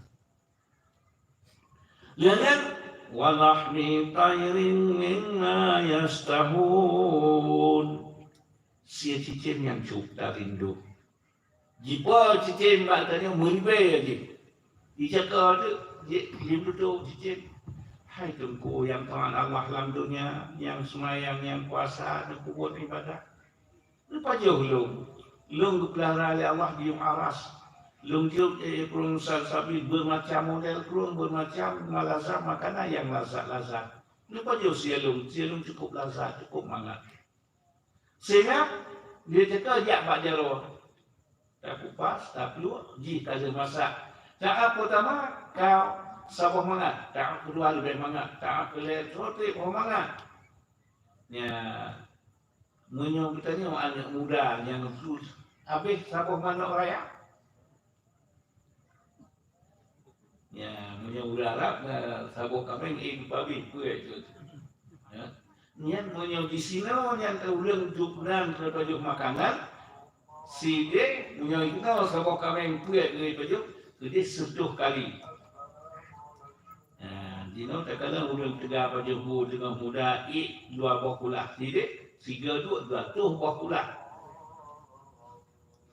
Lheueh nyan, "Wa lahmi thairin mimma yashtahun." Sie cicém nyang cok tarindu. Jipo cicém bak tanyoe meuribée jih. Jicaka teuk, ji-, jimeututoe cicém. Hai Teungku nyang taát Allah lam donya, nyang seumayang, nyang puasa, nyang peubuet ibadah. Neupajoh lôn. Lôn geupeulara lé Allah di yuem aras. Lôn jeuet, eh, krueng salsabil, beumacam model krueng, beumacam malazat makanan nyang lazat-lazat. Neupajoh sie lôn, sie lôn cukup lazat, cukup mangat. Sehingga dia cakap jak bak jaroe. Takupas, tapluek, jih ka lheueh masak. Taát peutama, ka saboh mangat. Taát keudua leubeh mangat. Taát keulhée, troh treb boh mangat. Nya, Meunyoe geutanyoe aneuëk muda nyang habéh saboh manok raya, ya, meunyoe ureuëng Arab, na saboh kaméng ék geupabéh, peue jeuet. Ya. Nyan meunyoe disinoe nyan ureuëng jok nan keu pajoh makanan, sideh meunyoe inoe saboh kaméng peue jeuet pajoh, keudeh seutoh kali. Nah, jinoe takalon ureuëng teuga pajoh bu teungoh muda ék dua boh kulah sideh, sigoe duek dua toh boh kulah.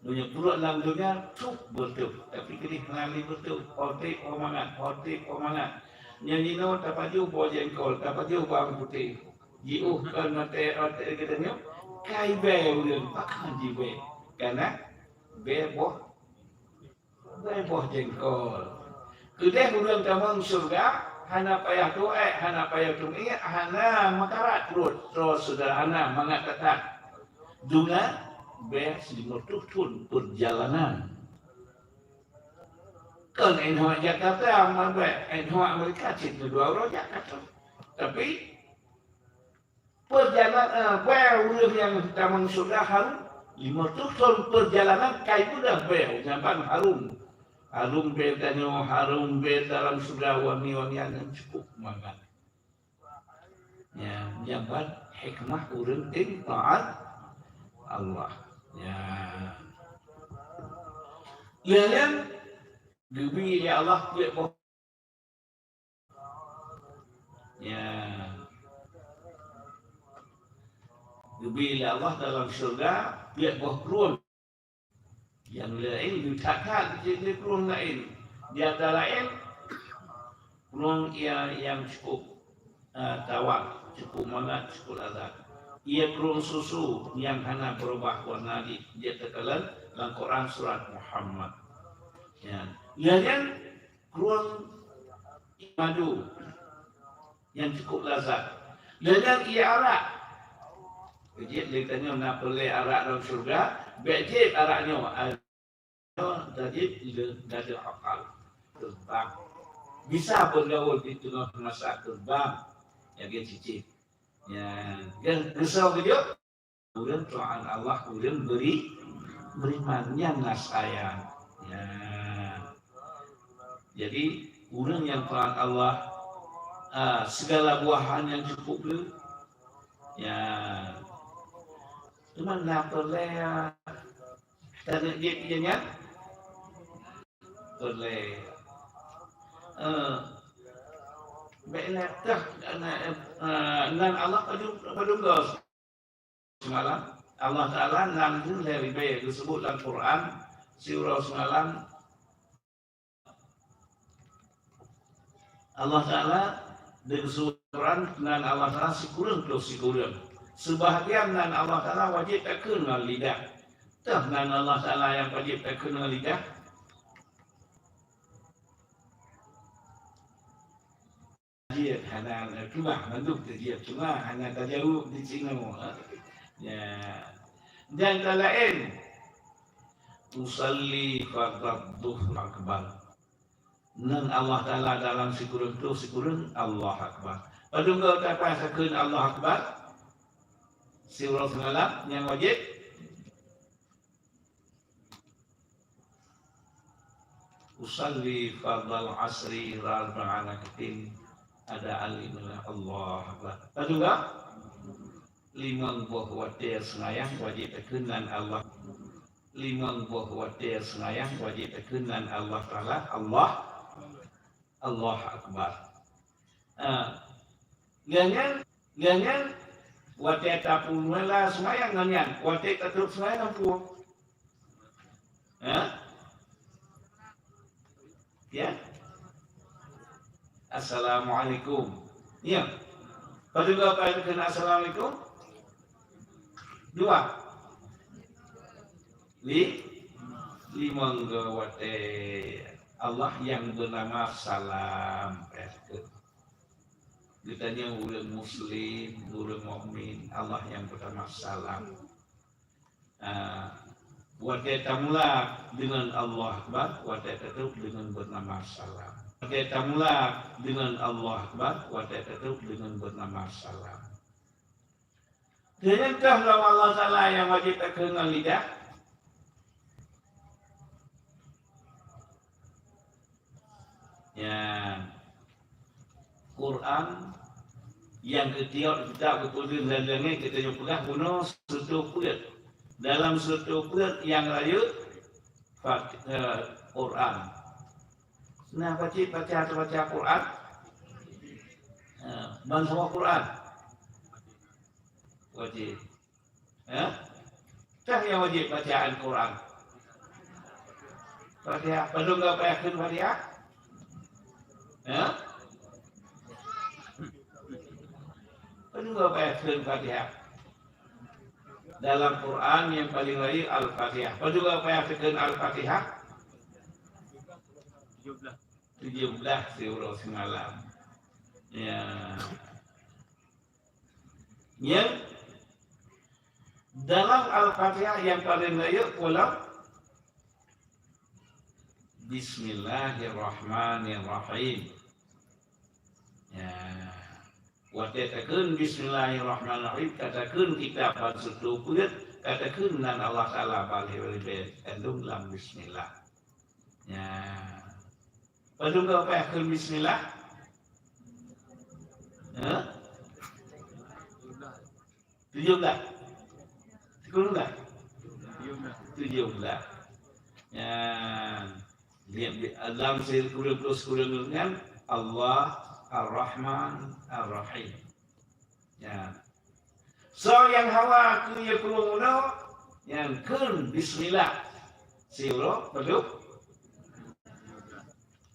Meunyoe pruet lam donya, trok beutôh, tapi keudeh hana lé beutôh, poh treb poh mangat, poh treb poh mangat. Nyan jinoe tapajoh boh jengkol, tapajoh bawang putéh. Jiôh kon watée, watée geutanyoe, kai bée ureuëng, pakon jibée. Kana bée boh Bée boh jengkol. Keudeh ureuëng tamong syeuruga, hana payah tuék, hana payah tumiet, hana meukarat pruet, droe seuderhana mangat that-that. Dum na bée silimong reutôh thon peurjalanan. Kon inhok Jakarta, ma bée, inhok Amerika cit dua uroe jak ka trok. Tapi Peurjalan-, eh, bée ureuëng nyang tamong syeuruga harôm, limong reutôh thon peurjalanan kai beudôh bée nyan ban harôm. Harôm bée tanyoe, harôm bée dalam syeuruga, wangi-wangian nyang cukup mangat. Nya, nyan ban hikmah ureuëng taát Allah. Nya. Lheueh nyan, geubri lé Allah peuet boh Ya. Geubri lé Allah dalam syeuruga peuet boh krueng. Nyang laén geuthat-that jeuet lé krueng laén. Di antara laén, krueng ia nyang cukup, eh, tawar, cukup mangat, cukup lazat. Ia krueng susu nyang hana beurubah warna di, di teukalon lam Quran surat Muhammad. Ya. Lheueh nyan, krueng madu nyang cukup lazat. Lheueh nyan ie arak. Jeuet lé tanyoe na peureulée arak lam syeuruga, bék jieb arak nyoe, arak nyoe tajieb lé gata akal. Teubang. Bisa beugaul di teungoh masa teubang. Lagée cicém. Ya, geu-, geusoe geujok. Ureuëng taát Allah, ureuëng beri-, beriman, nyan na sayang. Ya. Jadi, ureuëng nyang taát Allah, ah, segala buahan nyang cukup le. Ya. Cuma na peureulée, ah, taneuk jieb ie nyan? Peureulée. Eh, bék na teuh, na, eh, nan Allah padum, padum goe. Seumalam, Allah Taala nan lhée ribée geuseubut lam Quran, siuroe seumalam. Allah Taala di geuseubut Quran nan Allah Taala sikureueng ploh sikureueng. Seubahagian nan Allah Taala wajéb takheun ngon lidah. Teuh nan Allah Taala nyang wajéb takheun ngon lidah. Jeuet hana keumah mandum teujieb, cuma hana tajaweueb di sinoe. Ya. Dan laén, Usalli fardadz zuhri akbar. Nan Allah Taala dalam sikureueng troh sikureueng, Allahu Akbar. Padum goe tapaih takheun Allahu Akbar? Siuroe simalam nyang wajéb. Usalli fardal asri arba'a rak'atin adaan liman, Allahu Akbar. Padum goe? Limong boh watée seumayang wajéb takheun nan Allah. Limong boh watée seumayang wajéb takheun nan Allah Taala, Allah, Allahu Akbar. Ah, nyan, nyan, nyan, watée tapeumeula seumayang ngon nyan, watée tatrok seumayang ngon peue? Ha? Ya? Assalamualaikum. Ya. Padum goe paih takheun assalamualaikum? Dua. Li-, limong goe watée. Allah nyang beunama Salam. Geutanyoe ureuëng muslim, ureuëng mukmin, Allah nyang beunama Salam. Ah, watée tamula deungon Allahu Akbar, watée tatrok deungon beunama Salam. Watée tamula deungon Allahu Akbar, watée tatrok deungon beunama Salam. Deungon toh lom Allah Taala nyang wajéb takheun ngon lidah. Nyan, Quran nyang geutiok kitab geupeudeuh lam langét, geutanyoe peugah bunoe seutoe peuet. Dalam seutoe peuet nyang rayeuk Fat-, eh, Quran. Nah, pacit baca, baca Quran. Eh, ban saboh Quran. Wajéb. Eh? Kah nyang wajéb bacaan Quran? Fatihah. Padum goe paih takheun Fatihah? Eh? Padum goe paih takheun Fatihah? Dalam Quran nyang paleng rayeuk Al-Fatihah. Padum goe paih takheun Al-Fatihah? Tujoh blaih siuroe simalam. Ya. Nyan, dalam Al-Fatihah nyang paleng rayeuk peue lom? Bismillahirrahmanirrahim. Ya. Watée takheun bismillahirrahmanirrahim, ka takheun kitab ban seutoe peuet, ka takheun nan Allah Taala ban ribée kandong lam bismillah. Ya. Padum goe paih takheun bismillah? Hah? Tujoh blaih. Sikureueng blaih? Tujoh blaih. Nyan. Di, di, lam sikureueng ploh sikureueng nyan, Allah Ar-Rahman Ar-Rahim. Nyan. Soe nyang hawa keu yue peurunoe, nyan kheun bismillah. Siuroe padum?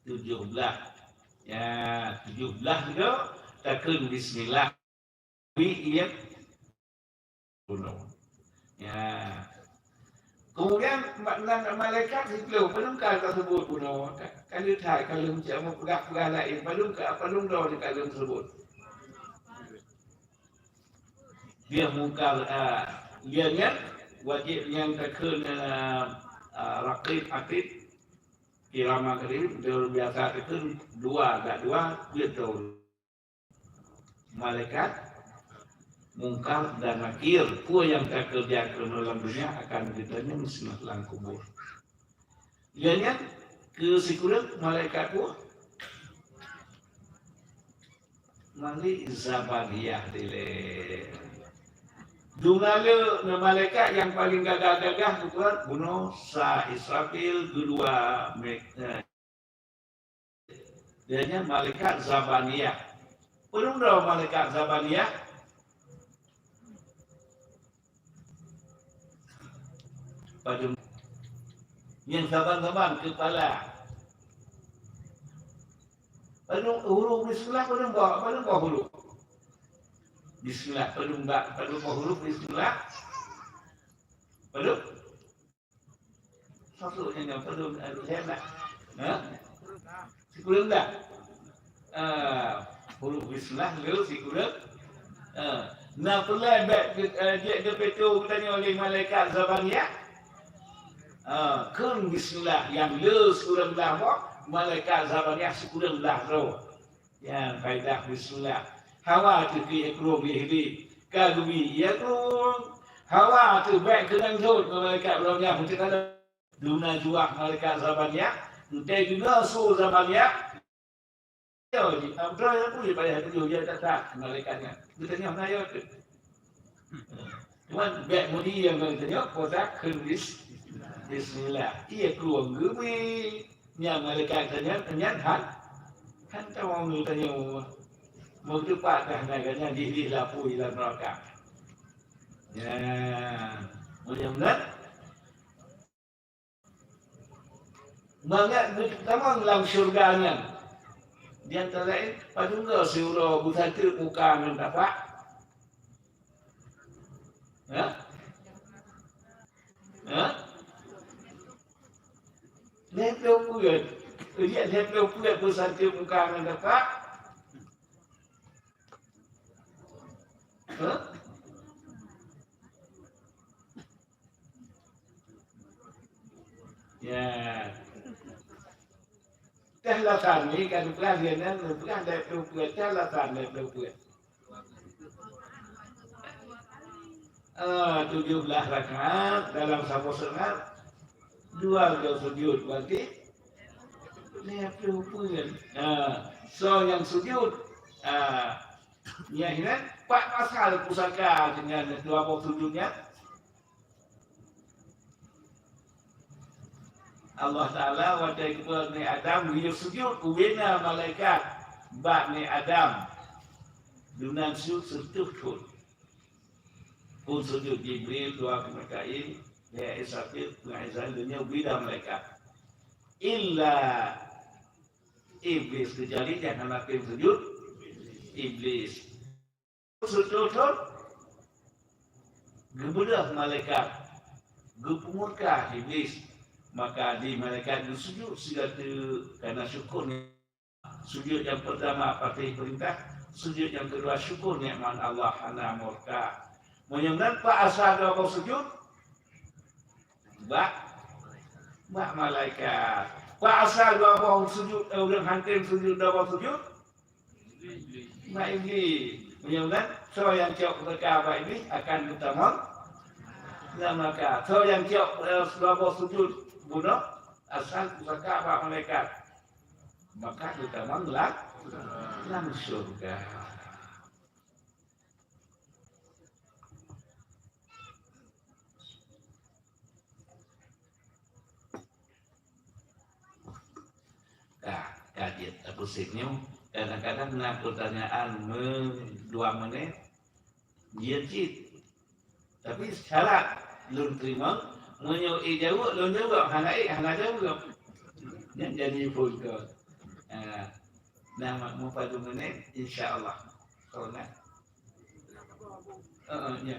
Tujoh blaih. Ya, tujoh blaih nyoe takheun bismillah. Wi, iya. Bunoe. Ya. Kemudian, ma-, nan malaikat siplôh, padum ka tasebut bunoe. Ka, ka lheueh that, ka lheueh cit meupeugah-peugah laén, padum ka, padum droe ka lheueh seubut. Dia Mungkar, ah, dia nyan wajéb nyang takheun, ah, ah, Raqib Atid, Kiraman Katibin, dia biasa takheun dua, agak dua, dia tahu. Malaikat Mungkar dan Nakir, peue nyang ka keureuja keunoe lam dunia akan geutanyong singoh lam kubur. Lheueh nyan keu sikureueng malaikat peue? Malik Zabaniyah dilée. Dum na le na malaikat nyang paleng gagah-gagah bunoe, bunoe sa Israfil, keudua me-, eh, Dia nyan malaikat Zabaniyah. Padum droe malaikat Zabaniyah? Padum? Nyang saban-saban keupala. Padum huruf bismillah, padum boh, padum boh huruf? Bismillah, padum ba-, padum boh huruf bismillah? Padum? Maksudnya nyang padum, eh, lhèe blaih. Ha? Sikureueng blaih. Ah, huruf bismillah lhèe sikureueng. Ah, na peulai bèk, eh, jeuet geupeutoe geutanyoe lé malaikat Zabaniyah? Ah, kheun bismillah, nyang le sikureueng blah boh, malaikat Zabaniah sikureueng blah droe. Nyan faedah bismillah. Hawa teuh keu ikurueng lé Iblih, ka geubi ikurueng. Hawa teuh bèk keunan thot, malaikat Zabaniah meuteukala. Duna juah malaikat Zabaniah, entèe duna su Zabaniah, yo, jih, ah, droe nyang peue payah tujoh, ya, that-that malaikat nyan. Geutanyoe na yo teuh. Cuman bèk meudi nyang geutanyoe, posa kheun bis-, bismillah. Iya krueng geubi. Nyan malaikat geutanyoe, nyan han, han tamong geutanyoe. Meuteupat dah na geutanyoe jih, jih lapui lam neuraka. Ya. Meunyoe meunan, mangat geutamong lam syeuruga nyan. Di antara laén, padum goe siuroe beusateuk muka ngon tapak? Ha? Ha? Lhèe plôh peuet. Lihat lhèe plôh peuet beusateuk muka ngon tapak? Ha? Ya. Teuh lasan ni ka geupeugah lé nyan, geupeugah lhèe plôh peuet, teuh lasan lhèe plôh peuet. Ah, tujoh blah rakaat dalam saboh seungat, dua goe sujud, berarti lhèe plôh peuet. Ah, soe nyang sujud? Ah, nyan, nyan, pat asal pusaka deungon dua boh sujud nyan? Allah Taala watèe geupeugah Nabi Adam geuyue sujud, ubena malaikat bak Nabi Adam. Duna sujud seureutôh thon. Phôn sujud Jibril, dua keu Mikail, ya Israfil, peungaizan donya ubena malaikat. Illa Iblis, keucuali nyang hana tem sujud Iblis. Sujud thon, geubeudôh malaikat, geupeumurka Iblis, maka di malaikat geusujud sigoe teuk kana syukur. Sujud nyang peurtama patéh peurintah, sujud nyang keudua syukur nikmat Allah hana murka. Meunyoe meunan, pat asai dua boh sujud? Bak, bak malaikat. Pat asai dua boh sujud, eh, ureueng han tem sujud dua boh sujud? Bak Iblis. Meunyoe meunan, soe nyang cok pusaka bak Iblis akan geutamong lam neuraka. Soe nyang cok, eh, dua boh sujud bunoe, asai pusaka bak malaikat, maka geutamong lam, lam syeuruga. Ka, ka jeuet tapuseng nyoe. Kadang-kadang na peutanyaan me-, dua menit, jeuet cit. Tapi syarat lôn teurimong, meunyoe ék jaweueb, lôn jaweueb, hana ék, hana jaweueb. Nyan jadi phôn kon. Ha, na meupadum menit, insya Allah. Kalau na. Heeh, nya.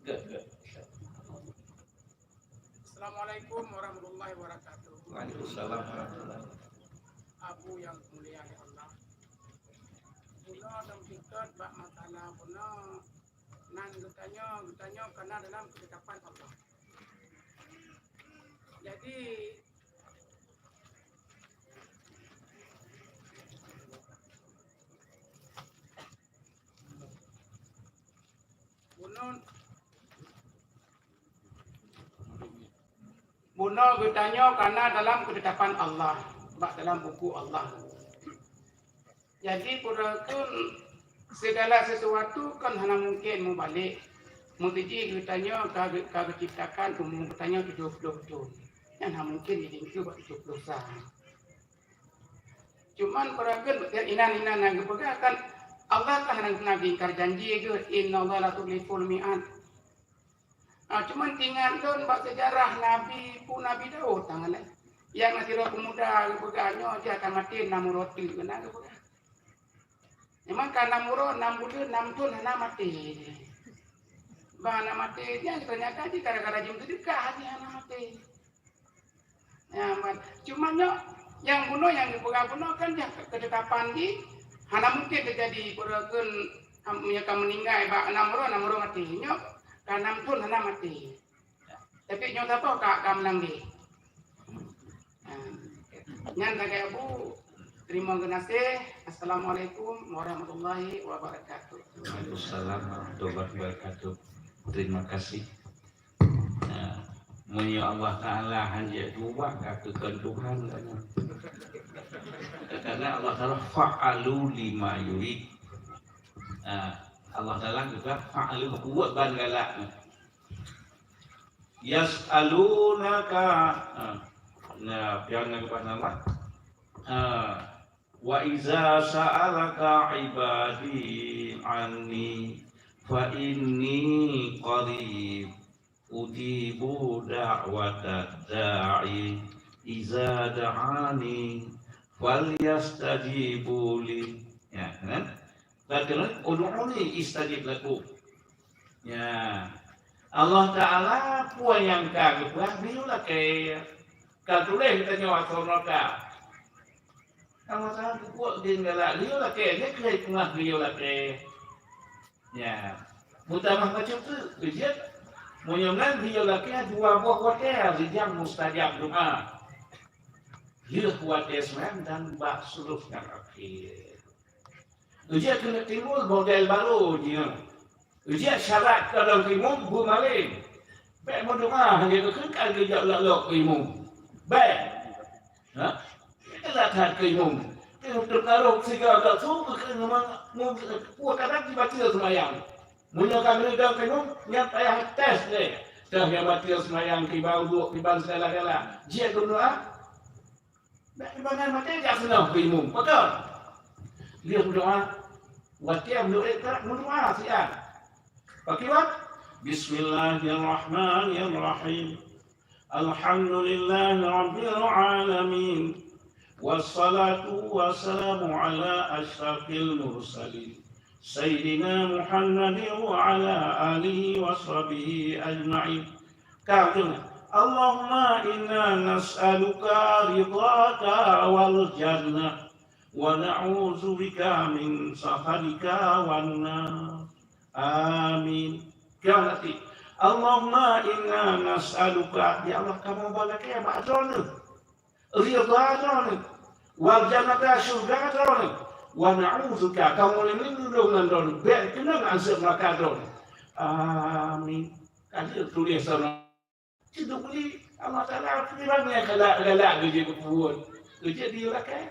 Göt, göt. Assalamualaikum warahmatullahi wabarakatuh. Waalaikumsalam warahmatullahi wabarakatuh. Abu nyang mulia lé Allah. Bunoe lôn teukeut bak masalah bunoe nan geutanyoe, geutanyoe kana dalam keutetapan Allah. Jadi, bunoe Bunoe geutanyoe kana dalam keutetapan Allah, bak dalam buku Allah. Jadi, peue kheun segala sesuatu kan hana mungken mubalek. Meuseuti geutanyoe ka geu-, ka geuciptakan umu geutanyoe tujoh ploh thon. Nyan hana mungken jidingkeue bak tujoh ploh sa. Cuman, peue kheun inan-inan nyang geupeugah kan, Allah kan hana, hana geungkar janji geuh, "Innallaha la yukhliful mi'ad." Ah, cuman teuingat lôn bak seujarah Nabi, pu Nabi Daud tangan, eh. Nyang na sidroe peumuda geupeugah, "Nyoe jih akan maté nam uroe teuk," keunan geupeugah. Memang ka nam uroe, nam buleuen, nam thon hana maté. Bah hana maté, nyan teunyata jih gara-gara jimeuseudekah jih hana maté. Nyan ban. Cuma nyoe, nyang bunoe nyang geupeugah bunoe kan nyang keutetapan jih hana mungken teujadi, peue kheun, am, nyang ka meuninggai bak nam uroe, nam uroe maté. Nyoe ka nam thon hana maté. Mantap, ka, ka meunang deh. Nyan sagai Abu, terima kasih. Assalamualaikum warahmatullahi wabarakatuh. Waalaikumsalam warahmatullahi wabarakatuh. Terima kasih. Nah, meunyoe Allah Taala hana jeuet ubah, ka keu kon Tuhan ka nyan. Karena Allah Taala fa'alu lima yurid. Nah, Allah Taala juga fa'alu, buet ban galak. Yas'alunaka, ah, nah, pian na geupeugah nama? Ah, "Wa iza sa'alaka ibadi anni fa inni qarib, ujibu da'watad da'i iza da'ani, falyastajibu li." Ya, kan? Baca, "Ud'uni astajib lakum." Ya. Allah Taala peue nyang ka geupeugah geuyue lakée. Ka tuléh geutanyoe ateueh nota. Allah Taala geupeugah geuyue lakée, nyan keuh peugah geuyue lakée. Ya. Meutamah bacut tu, beujeuet. Meunyoe nan geuyue lakée dua boh watée, rijang mustajab doa. Lheueh watée seumayang dan bak sulôh nyang akhé. Ujak keuneuk timbul model barô jih nyoe. Ujak syarat keu lôn keu imum beumalém. Bék meudoá hana geukheun ka geujak lok-lok keu imum. Bék. Ha? Keuneuk that keu imum. Teukarong siga gak su keu ngeumang mu-, mu-, kadang jibaca seumayang. Meunyoe ka geudong keu imum, nyan payah tes lé. Teuh nyang baca seumayang kiban uduk, kiban segala-gala. Jeuet keu doá. Bèk ibangai maté jak keunoe keu imum. Pakon? Lheueh meudoá. Watèe meudoá, meudoá siat. Pakriban? Bismillahirrahmanirrahim. Alhamdulillahirabbil alamin. Wassalatu wassalamu ala asyrafil mursalin. Sayyidina Muhammadin wa ala alihi wa sahbihi ajma'in. Ka ujong. Allahumma inna nas'aluka ridhaka wal jannah, wa na'udzubika min sakhatika wan nar. Amin. Ka lati. Allahumma inna nas'aluka, ya Allah, kamoe ba lakèe bak Droeneuh ridha Droeneuh, wal jannata, syeuruga Droeneuh, wa na'udzubika, kamoe lindong ngon Droeneuh, bèk keunong azeub neuraka Droeneuh. Amin. Ka lheueh tuléh sana. Cit dubli Allah Taala firman nyang galak-galak geujeuet geupeubeuet. Geujeuet di lakèe.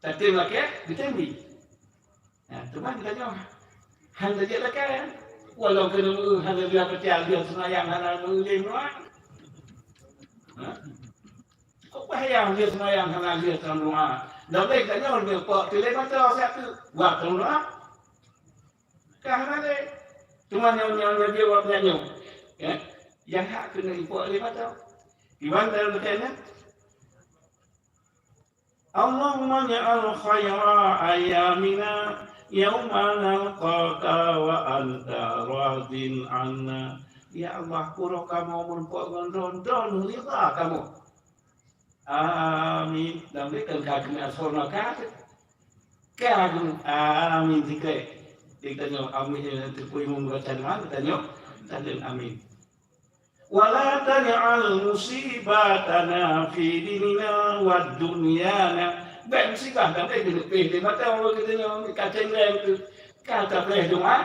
Tatem lakèe, geutem bi. Nah, teuma geutanyoe hana jeuet lakèe. Walau keuneuk hana lheueh peucaya, lheueh seumayang hana meuulèe meuah. Ha? Kok bahaya lheueh seumayang hana lheueh tam doa. Dak boleh geutanyoe lheueh pok tilèe mata siat tu. Buat tam doa. Ka hana lé. Teuma nyang, nyang, nyang jawab nyan nyoe. Ya. Nyang hak keuneuk ipok lé mata. Iban dalam lakèe nyan. Allahumma ja'al khaira ayyamina yauma nalqaka wa anta radin anna. Ya Allah, uroe kamoe meureumpok ngon Droeneuh, Droeneuh ridha kamoe. Amin. Dan bèk ka keuneuk asal maka. Ka amin tikai. Geutanyoe amin, teupeu imum geutanyoe, geutanyoe, geutanyoe amin. Wala taj'al musibatana fi dinina wad dunyana. Bèk musibah dan bèk geupéh di mata ureueng geutanyoe ka céngreng tu. Ka tapreh doa.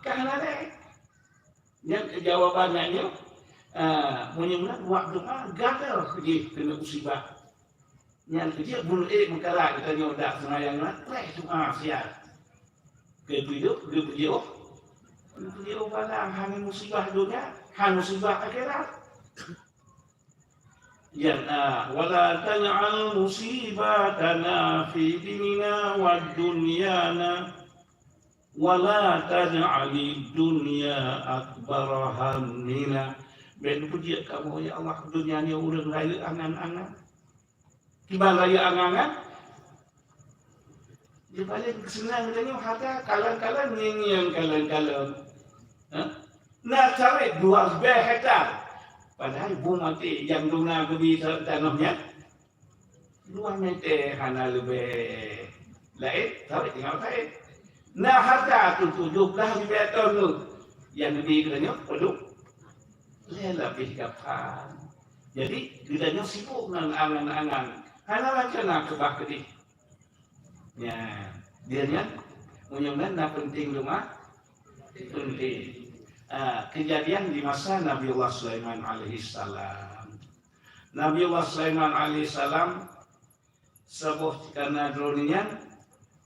Ka hana lé. Nyan jawaban nyan nyoe. Ah, meunyoe na buat doa gagal jih keuneuk musibah. Nyan keuh jeuet bunoe ék meukara geutanyoe dak seumayang nyan, preh doa siat. Geupeujeuet, geupeujeuet, geupeujeuet bala hana musibah donya, hana musibah akhirat. Nyan, ah, wala taj'al musibatana fi dinina wad dunyana, wala taj'alid dunya akbara hammina. Bèk neupeujeuet kamoe, ya Allah, donya nyoe ureueng rayeuk angan-angan. Kiban rayeuk angan-angan? Di paléng seunang tanyoe hareuta kalon-kalon, ngieng-ngieng kalon-kalon. Ha? Na sawét dua ribèe hektar. Padahai bu maté nyang duna geubi tanoh nyan dua meter hana leubeh. Laén, sawét tinggai sawét. Na hareuta tu tujoh blah ribèe ton tu. Nyang geubi geutanyoe padum? Pih gapan. Jadi, geutanyoe sibuk ngon angan-angan. Hana lagèe na keubah keudeh. Nya, dia nyan, meunyoe nan na penting lom, ah, penting. Ah, kejadian di masa Nabiullah Sulaiman alaihissalam. Nabiullah Sulaiman alaihissalam saboh karena droeneuh nyan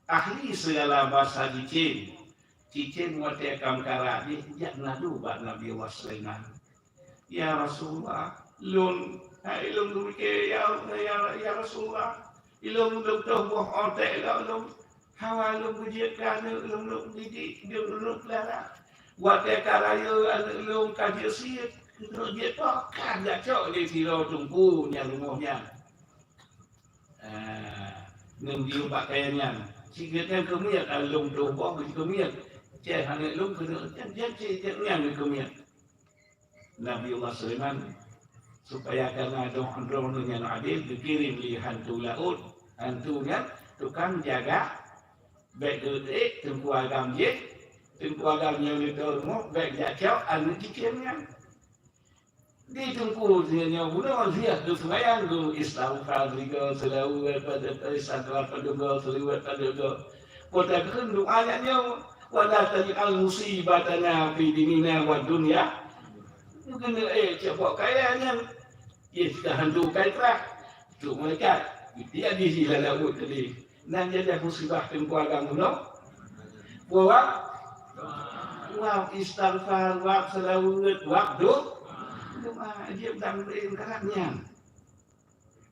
ahli segala basa cicém. Cicém watèe ka meukarat jih jak ngadu bak Nabiullah Sulaiman. "Ya Rasulullah, lôn, hai lôn geumike, ya, ya, ya Rasulullah, ilôn lôn toh boh oték lôn, hawa lôn beujeuet keu aneuk lôn, lôn didik, lôn, lôn peulahra. Watèe ka rayeuk aneuk lôn ka jeuet syiek, lôn jeuet toh, ka jak cok lé sidroe teungku nyang rumoh nyan." Ah, ngon jiyue bak kayèe nyan. Cit geuh nyan keumiet, ah, lôn toh boh geukeumiet. Ceh aneuk lôn keuneuk nyan, nyan cit geuh nyan geukeumiet. Nabiullah Sulaiman, supaya karena droe-, droeneuh nyan adil, geukirém lé hantu laôt. Hantu nyan tukang jaga, bèk geuék teungku agam jih, teungku agam nyang neutôh rumoh, bèk jak cok aneuk cicém nyan. Di teungku nyoe bunoe lheueh geuseumayang geu istighfar sigoe, seulaweuet padub, istighfar padub goe, seulaweuet padub goe. Kota keuheun doa nyan nyoe, "Wa la taj'al musibatana fi dinina wa dunya." Mungken, eh, cok bok kayèe nyan. Ye, tahan tu kai trah. Tu malaikat. Dia di sila laut tadi. Nan jadi musibah teungku agam bunoe. Buat. Wah, istighfar, wah, seulaweuet, wah, do-, doa, jeuet dan bri meukarat nyan.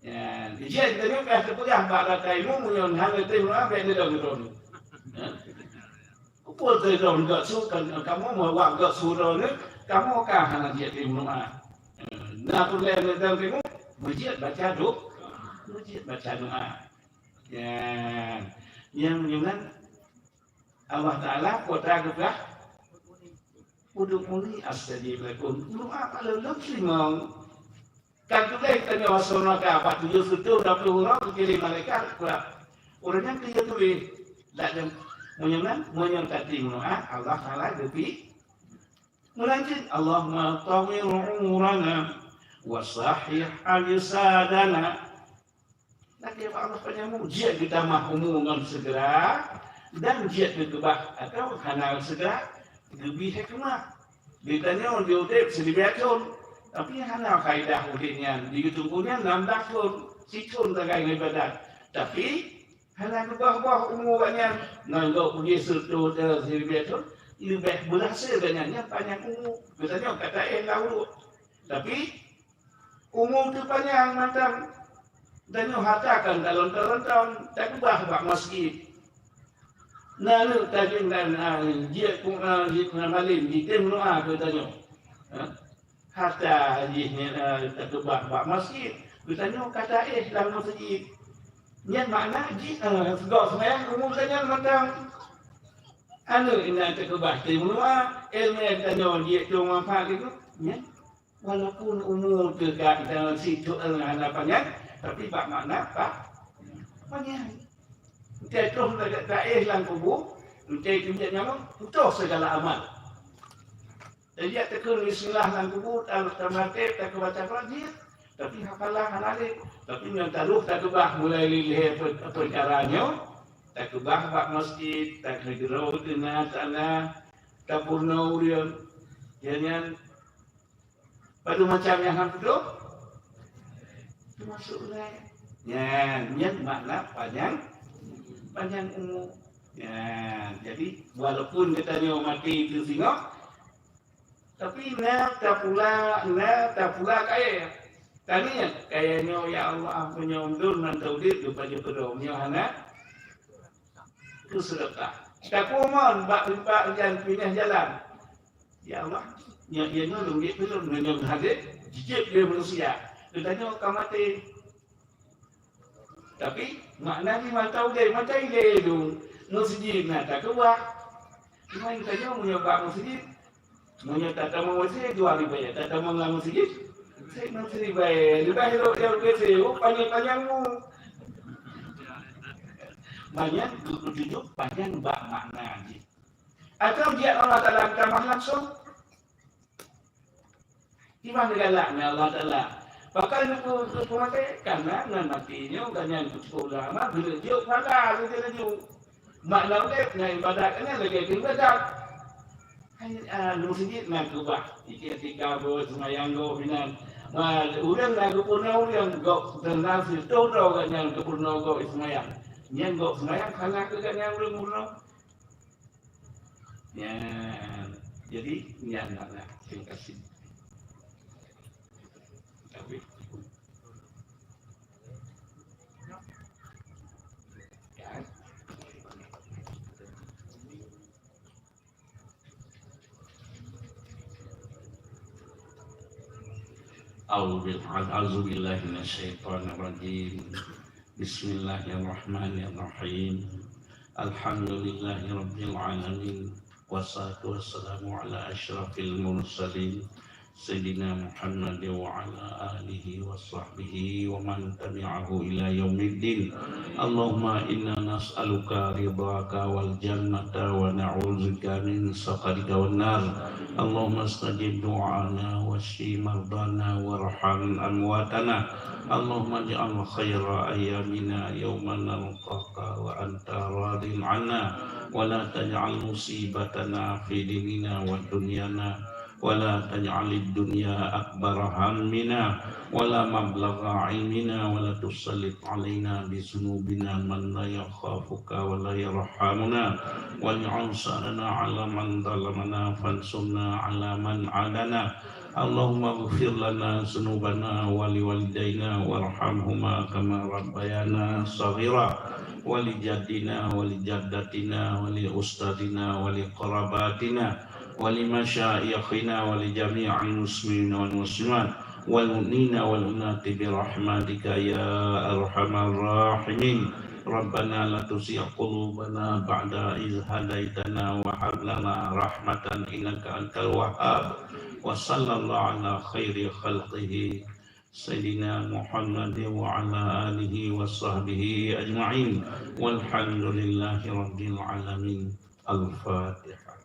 Ya, jeuet geutanyoe ka teupeugah bak gata ilmu, meunyoe hana teurimong, bèk neudong droeneuh. Ya. Peue teurimong gak su-, kan, kamoe meuwak gak su droeneuh, kamoe ka hana jeuet teurimong. Ya. Na peue lé neudong teurimong, beujeuet baca do-, beujeuet baca doa. Ya. Nyang meunyoe nyan Allah Taala kota geupeugah, "Ud'uni astajib lakum." Doa paléng lom teurimong. Kan tuléh tanyoe asal maka bak tujoh sireutôh dua ploh uroe geukirém malaikat, ureueng nyan keu tuléh. Dak nyan, meunyoe nyan, meunyoe tateurimong doa, Allah Taala geupi. Meunan cit, "Allahumma tawwil umurana wa sahhih ajsadana." Lagèe bak Allah panyang mu, jeuet geutamah umu ngon seugera, dan jeuet geukeubah atawa hana seugera, geubri hikmah. Geutanyoe jiudép siribèe thon, tapi hana faedah udép nyan. Di geuteungku nyan nam blah thon, sithon sagai ngon ibadat. Tapi, hana geubah-bah umu gobnyan, ngon gob peugi sireutôh siribèe thon, leubeh beurhasil gobnyan nyang panyang umu. Geutanyoe ka taéh lam ureueng. Tapi, umu teuh panyang mantong, tanyoe harta kan talon-talon, takeubah bak masjid. Na aneuk tajeueng dan, ah, jeuet ku, ah, jeuet ngon malém, jitem doa keu tanyoe. Ha? Harta jih nyan, ah, takeubah bak masjid, keu tanyoe ka taéh lam masjid. Nyan makna jih, ah, sigoe seumayang umu tanyoe mantong. Aneuk inan takeubah tem doa, ilmu tanyoe jeuet keu manfaat geuh. Nyan. Walaupun umu teuh ka, eh, situ, eh, hana panyang, tapi bak makna pa-, panyang. Entah troh ta-, taéh lam kubu, entah keujeuet nyan, putôh segala amal. Jadi, ya, takheun bismillah lam kubu, ta-, tamaté, takeubah Quran, jeuet. Tapi hafalan hana lé. Tapi nyang taroh takeubah mulai lé lhèe pe-, peukara nyoe, takeubah bak masjid, takeudroe teungoh, tapeurunoe ureueng. Nyan, nyan Padub macam nyang han putôh? Teumasuk ulèe. Nyan, nyan makna panyang, panyang umu. Nyan, jadi, walaupun geutanyoe maté teuh singoh, tapi na tapula, na tapula kayèe. Taniet, kayèe nyoe, "Ya Allah, meunyoe ulôn mantong udép, geupajoh keudroe, meunyoe hana, keu seudeukah." Tapumoe bak, bak jan pinéh jalan. Ya Allah, nyoe, nyoe lôn gét keu lôn, nyoe hadé jijép lé manusia. Geutanyoe ka maté. Tapi, makna jih mantong udép, mantong ilèe dum. Meuseujid na takeubah. Cuma geutanyoe meunyoe bak meuseujid, meunyoe tatamong WC dua ribèe, tatamong lam meuseujid, siribèe. Leubeh rot nyang WC, oh, panyang-panyang mu. Panyang, geupeutujôh panyang bak makna jih. Atawa jih Allah Taala tamah langsung. Iman galak ngon Allah Taala. Pakon keu, keu peumaté? Karena ngon maté nyoe gobnyan keu ulama geuneuk jok pahala laju-laju. Makna udép ngon ibadat nyan lagèe keu ibadat. Hai, ah, lam meuseujid na keubah, ikeu tika boh seumayang gob inan. Ma, ureueng na geupeurunoe ureueng gob teuntang sireutôh droe gobnyan geupeurunoe gob seumayang. Nyan gob seumayang hana keu gobnyan ureueng peurunoe. Nyan, jadi nyan makna. Terima kasih. Tapi, ya. أعوذ بالله، أعوذ بالله من الشيطان الرجيم. بسم الله الرحمن الرحيم. الحمد لله رب العالمين. والصلاة والسلام على أشرف المرسلين سيدنا محمد وعلى آله وصحبه ومن تبعه إلى يوم الدين. اللهم إنا نسألك رضاك والجنة ونعوذ بك من سخطك والنار. اللهم استجب دعانا واشف مرضانا وارحم أمواتنا. اللهم اجعل خير أيامنا يوم نلقاك وأنت راض عنا، ولا تجعل مصيبتنا في ديننا ودنيانا، ولا تجعل الدنيا أكبر همنا، ولا مبلغ علمنا، ولا تسلط علينا بذنوبنا من لا يخافك ولا يرحمنا، واجعل ثأرنا على من ظلمنا، فانصرنا على من عادانا. اللهم اغفر لنا ذنوبنا ولوالدينا وارحمهما كما ربيانا صغيرا، ولجدنا ولجدتنا ولأستاذنا ولقراباتنا ولمشايخنا ولجميع المسلمين والمسلمات والمؤمنين والمؤمنات برحمتك يا أرحم الراحمين. ربنا لا تزغ قلوبنا بعد إذ هديتنا وهب لنا رحمة إنك أنت الوهاب. وصلى الله على خير خلقه سيدنا محمد وعلى آله وصحبه أجمعين. والحمد لله رب العالمين. الفاتحة.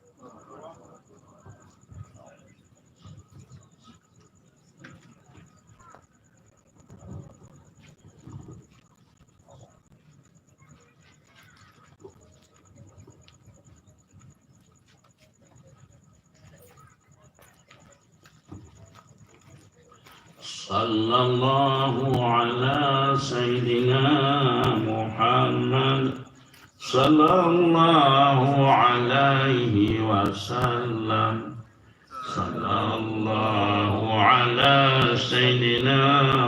صلى الله على سيدنا محمد، صلى الله عليه وسلم. صلى الله على سيدنا